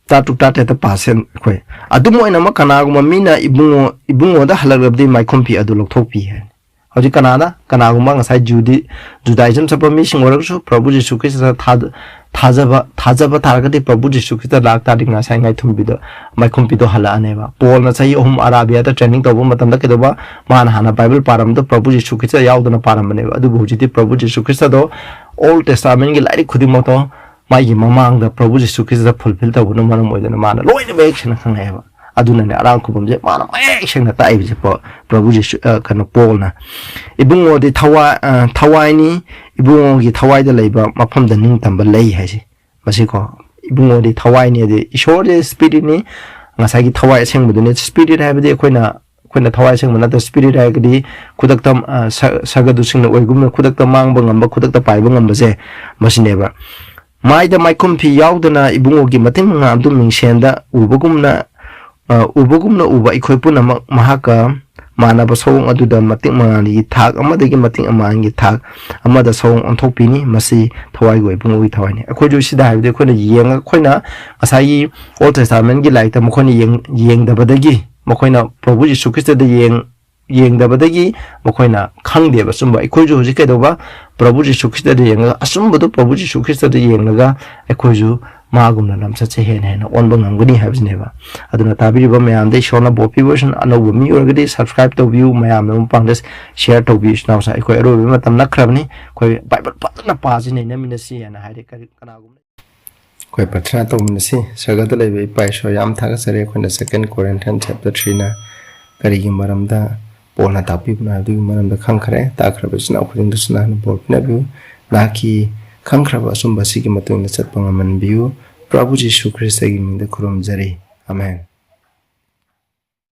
ꯇꯔꯥꯇꯔꯨꯛ ꯇꯔꯥꯇꯔꯦꯠꯇ ꯄꯥꯁꯦ ꯑꯩꯈꯣꯏ꯫ "ꯑꯗꯨꯝ ꯑꯣꯏꯅꯃꯛ, ꯀꯅꯥꯒꯨꯝꯕ ꯃꯤꯅ ꯏꯕꯨꯡꯉꯣ, ꯏꯕꯨꯡꯉꯣꯗ ꯍꯜꯂꯛꯂꯕꯗꯤ ꯃꯥꯏꯈꯨꯝ ꯄꯤ ꯑꯗꯨ ꯂꯧꯊꯣꯛꯄꯤ" ꯍꯥꯏ꯫ ꯍꯧꯖꯤꯛ ꯀꯅꯥꯗ? ꯀꯅꯥꯒꯨꯝꯕ ꯉꯁꯥꯏ ꯖꯨꯗꯤ-, ꯖꯨꯗꯥꯏꯖꯝ ꯆꯠꯄ ꯃꯤꯁꯤꯡ ꯑꯣꯏꯔꯒꯁꯨ ꯄ꯭ꯔꯚꯨ ꯖꯤꯁꯨ ꯈ꯭ꯔꯤꯁꯇꯗ ꯊꯥ-, ꯊꯥꯖꯕ, ꯊꯥꯖꯕ ꯇꯥꯔꯒꯗꯤ ꯄ꯭ꯔꯚꯨ ꯖꯤꯁꯨ ꯈ꯭ꯔꯤꯁꯇ ꯂꯥꯛ ꯇꯥꯔꯗꯤ ꯉꯁꯥꯏ ꯃꯥꯏꯈꯨꯝ ꯄꯤꯗꯣ, ꯃꯥꯏꯈꯨꯝ ꯄꯤꯗꯣ ꯍꯜꯂꯛꯑꯅꯦꯕ꯫ ꯄꯣꯜꯅ ꯆꯍꯤ ꯑꯍꯨꯝ ꯑꯔꯥꯕꯤꯌꯥꯗ training ꯇꯧꯕ ꯃꯇꯝꯗ ꯀꯩꯗꯧꯕ? ꯃꯥꯅ ꯍꯥꯟꯅ ꯕꯥꯏꯕꯜ ꯄꯥꯔꯝꯕꯗꯣ ꯄ꯭ꯔꯚꯨ ꯖꯤꯁꯨ ꯈ꯭ꯔꯤꯁꯇ ꯌꯥꯎꯗꯅ ꯄꯥꯔꯝꯕꯅꯦꯕ꯫ ꯑꯗꯨꯕꯨ ꯍꯧꯖꯤꯛꯇꯤ ꯄ꯭ꯔꯚꯨ ꯖꯤꯁꯨ ꯈ꯭ꯔꯤꯁꯇꯗꯣ Old Testament ꯀꯤ ꯂꯥꯏꯔꯤꯛ ꯈꯨꯗꯤꯡꯃꯛꯇꯣ ꯃꯥꯒꯤ ꯃꯃꯥꯡꯗ ꯄ꯭ꯔꯚꯨ ꯖꯤꯁꯨ ꯈ꯭ꯔꯤꯁꯇꯗ fulfill ꯇꯧꯕꯅ ꯃꯔꯝ ꯑꯣꯏꯗꯅ ꯃꯥꯅ ꯂꯣꯏꯅ ꯃꯌꯦꯛ ꯁꯦꯡꯅ ꯈꯪꯉꯛꯑꯦꯕ꯫ ꯑꯗꯨꯅꯅꯦ, ꯑꯔꯥꯡ ꯈꯨꯕꯝꯁꯦ ꯃꯥꯅ ꯃꯌꯦꯛ ꯁꯦꯡꯅ ꯇꯥꯛꯏꯕꯁꯦ, ꯄ꯭ꯔ-, ꯄ꯭ꯔꯚꯨ ꯖꯤꯁꯨ, ꯑ, ꯀꯩꯅꯣ, ꯄꯣꯜꯅ꯫ "ꯏꯕꯨꯡꯉꯣꯗꯤ ꯊꯋꯥꯏ, ꯑ, ꯊꯋꯥꯏꯅꯤ, ꯏꯕꯨꯡꯉꯣꯒꯤ ꯊꯋꯥꯏꯗ ꯂꯩꯕ ꯃꯐꯝꯗ ꯅꯤꯡꯇꯝꯕ ꯂꯩ" ꯍꯥꯏꯁꯦ꯫ ꯃꯁꯤꯀꯣ, ꯏꯕꯨꯡꯉꯣꯗꯤ ꯊꯋꯥꯏꯅꯤ, ꯑꯗꯩ ꯏꯁꯣꯔꯁꯦ spirit ꯅꯤ, ꯉꯁꯥꯏꯒꯤ ꯊꯋꯥꯏ ꯑꯁꯦꯡꯕꯗꯨꯅꯤ꯫ Spirit ꯍꯥꯏꯕꯗꯤ ꯑꯩꯈꯣꯏꯅ, ꯑꯩꯈꯣꯏꯅ ꯊꯋꯥꯏ ꯑꯁꯦꯡꯕ ꯅꯠꯇꯕ, spirit ꯍꯥꯏꯔꯒꯗꯤ ꯈꯨꯗꯛꯇ, ꯑ, ꯁ-, ꯁꯒꯗꯨꯁꯤꯡꯅ ꯑꯣꯏꯒꯨꯝꯅ ꯈꯨꯗꯛꯇ ꯃꯥꯡꯕ ꯉꯝꯕ, ꯈꯨꯗꯛꯇ ꯄꯥꯏꯕ ꯉꯝꯕꯁꯦ, ꯃꯁꯤꯅꯦꯕ꯫ ꯃꯥꯏꯗ ꯃꯥꯏꯈꯨꯝ ꯐꯤ ꯌꯥꯎꯗꯅ ꯏꯕꯨꯡꯉꯣꯒꯤ ꯃꯇꯤꯡ ꯃꯉꯥ ꯑꯗꯨ ꯃꯤꯡꯁꯦꯟꯗ ꯎꯕꯒꯨꯝꯅ, ꯑ, ꯎꯕꯒꯨꯝꯅ ꯎꯕ ꯑꯩꯈꯣꯏ ꯄꯨꯝꯅꯃꯛ ꯃꯍꯥꯛꯀ ꯃꯥꯟꯅꯕ ꯁꯑꯣꯡ ꯑꯗꯨꯗ ꯃꯇꯤꯛ ꯃꯉꯥꯜꯒꯤ ꯊꯥꯛ ꯑꯃꯗꯒꯤ ꯃꯇꯤꯛ ꯃꯉꯥꯜꯒꯤ ꯊꯥꯛ ꯑꯃꯗ ꯁꯑꯣꯡ ꯑꯣꯟꯊꯣꯛꯄꯤꯅꯤ꯫ ꯃꯁꯤ ꯊꯋꯥꯏꯒꯤ ꯑꯣꯏꯕ ꯏꯕꯨꯡꯉꯣꯒꯤ ꯊꯋꯥꯏꯅꯤ꯫ ꯑꯩꯈꯣꯏꯁꯨ ꯁꯤꯗ ꯍꯥꯏꯕꯗꯤ ꯑꯩꯈꯣꯏꯅ ꯌꯦꯡꯉ-, ꯑꯩꯈꯣꯏꯅ ꯉꯁꯥꯏꯒꯤ Old Testament ꯀꯤ ꯂꯥꯏꯔꯤꯛꯇ ꯃꯈꯣꯏꯅ ꯌꯦꯡ-, ꯌꯦꯡꯗꯕꯗꯒꯤ, ꯃꯈꯣꯏꯅ ꯄ꯭ꯔꯚꯨ ꯖꯤꯁꯨ ꯈ꯭ꯔꯤꯁꯇꯗ ꯌꯦꯡ-, ꯌꯦꯡꯗꯕꯗꯒꯤ ꯃꯈꯣꯏꯅ ꯈꯪꯗꯦꯕ꯫ ꯑꯆꯨꯝꯕ ꯑꯩꯈꯣꯏꯁꯨ ꯍꯧꯖꯤꯛ ꯀꯩꯗꯧꯕ? ꯄ꯭ꯔꯚꯨ ꯖꯤꯁꯨ ꯈ꯭ꯔꯤꯁꯇꯗ ꯌꯦꯡꯉꯒ, ꯑꯆꯨꯝꯕꯗꯣ ꯄ꯭ꯔꯚꯨ ꯖꯤꯁꯨ ꯈ꯭ꯔꯤꯁꯇꯗ ꯌꯦꯡꯂꯒ ꯑꯩꯈꯣꯏꯁꯨ ꯃꯥꯒꯨꯝꯅ ꯂꯝꯆꯠꯁꯦ ꯍꯦꯟꯅ ꯍꯦꯟꯅ ꯑꯣꯟꯕ ꯉꯝꯒꯅꯤ ꯍꯥꯏꯕꯁꯤꯅꯦꯕ꯫ ꯑꯗꯨꯅ ꯇꯥꯕꯤꯔꯤꯕ ꯃꯌꯥꯝꯗ ꯏꯁꯣꯔꯅ ꯕꯣꯔ ꯄꯤꯕꯁꯤꯅ ꯑꯅꯧꯕ ꯃꯤ ꯑꯣꯏꯔꯒꯗꯤ subscribe ꯇꯧꯕꯤꯌꯨ, ꯃꯌꯥꯝꯅ ꯃꯄꯥꯡꯗ share ꯇꯧꯕꯤꯌꯨ꯫ ꯏꯆꯤꯟ ꯏꯅꯥꯎꯁꯦ, ꯑꯩꯈꯣꯏ ꯑꯔꯣꯏꯕ ꯃꯇꯝ ꯅꯛꯈ꯭ꯔꯕꯅꯤ, ꯑꯩꯈꯣꯏ ꯕꯥꯏꯕꯜ ꯐꯖꯅ ꯄꯥꯁꯤ, ꯅꯩꯅꯃꯤꯟꯅꯁꯤ ꯍꯥꯏꯅ ꯍꯥꯏꯔꯦ꯫ ꯀꯔꯤ, ꯀꯅꯥꯒꯨꯝꯕ ꯑꯩꯈꯣꯏ ꯄ꯭ꯔꯊꯅꯥ ꯇꯧꯃꯤꯟꯅꯁꯤ꯫ ꯁꯔꯒꯗ ꯂꯩꯕ ꯏꯄꯥ ꯏꯁꯣꯔ, ꯌꯥꯝ ꯊꯥꯒꯠꯆꯔꯤ꯫ ꯑꯩꯈꯣꯏꯅ Second Corinthians chapter three ꯅ ꯀꯔꯤꯒꯤ ꯃꯔꯝꯗ ꯄꯣꯜꯅ ꯇꯥꯛꯄꯤꯕꯅꯣ ꯍꯥꯏꯕꯗꯨꯒꯤ ꯃꯔꯝꯗ ꯈꯪꯈ꯭ꯔꯦ꯫ ꯇꯥꯛꯈ꯭ꯔꯕ ꯏꯆꯤꯟ ꯏꯅꯥꯎ ꯈꯨꯗꯤꯡꯗꯁꯨ ꯅꯍꯥꯛꯅ ꯕꯣꯔ ꯄꯤꯅꯕꯤꯌꯨ꯫ ꯅꯍꯥꯛꯀꯤ ꯈꯪꯈ꯭ꯔꯕ ꯑꯆꯨꯝꯕ ꯑꯁꯤꯒꯤ ꯃꯇꯨꯡ ꯏꯟꯅ ꯆꯠꯄ ꯉꯝꯍꯟꯕꯤꯌꯨ꯫ ꯄ꯭ꯔꯚꯨ ꯖꯤꯁꯨ ꯈ꯭ꯔꯤꯁꯇꯒꯤ ꯃꯤꯡꯗ ꯈꯨꯔꯨꯝꯖꯔꯤ꯫ ꯑꯃꯦꯟ꯫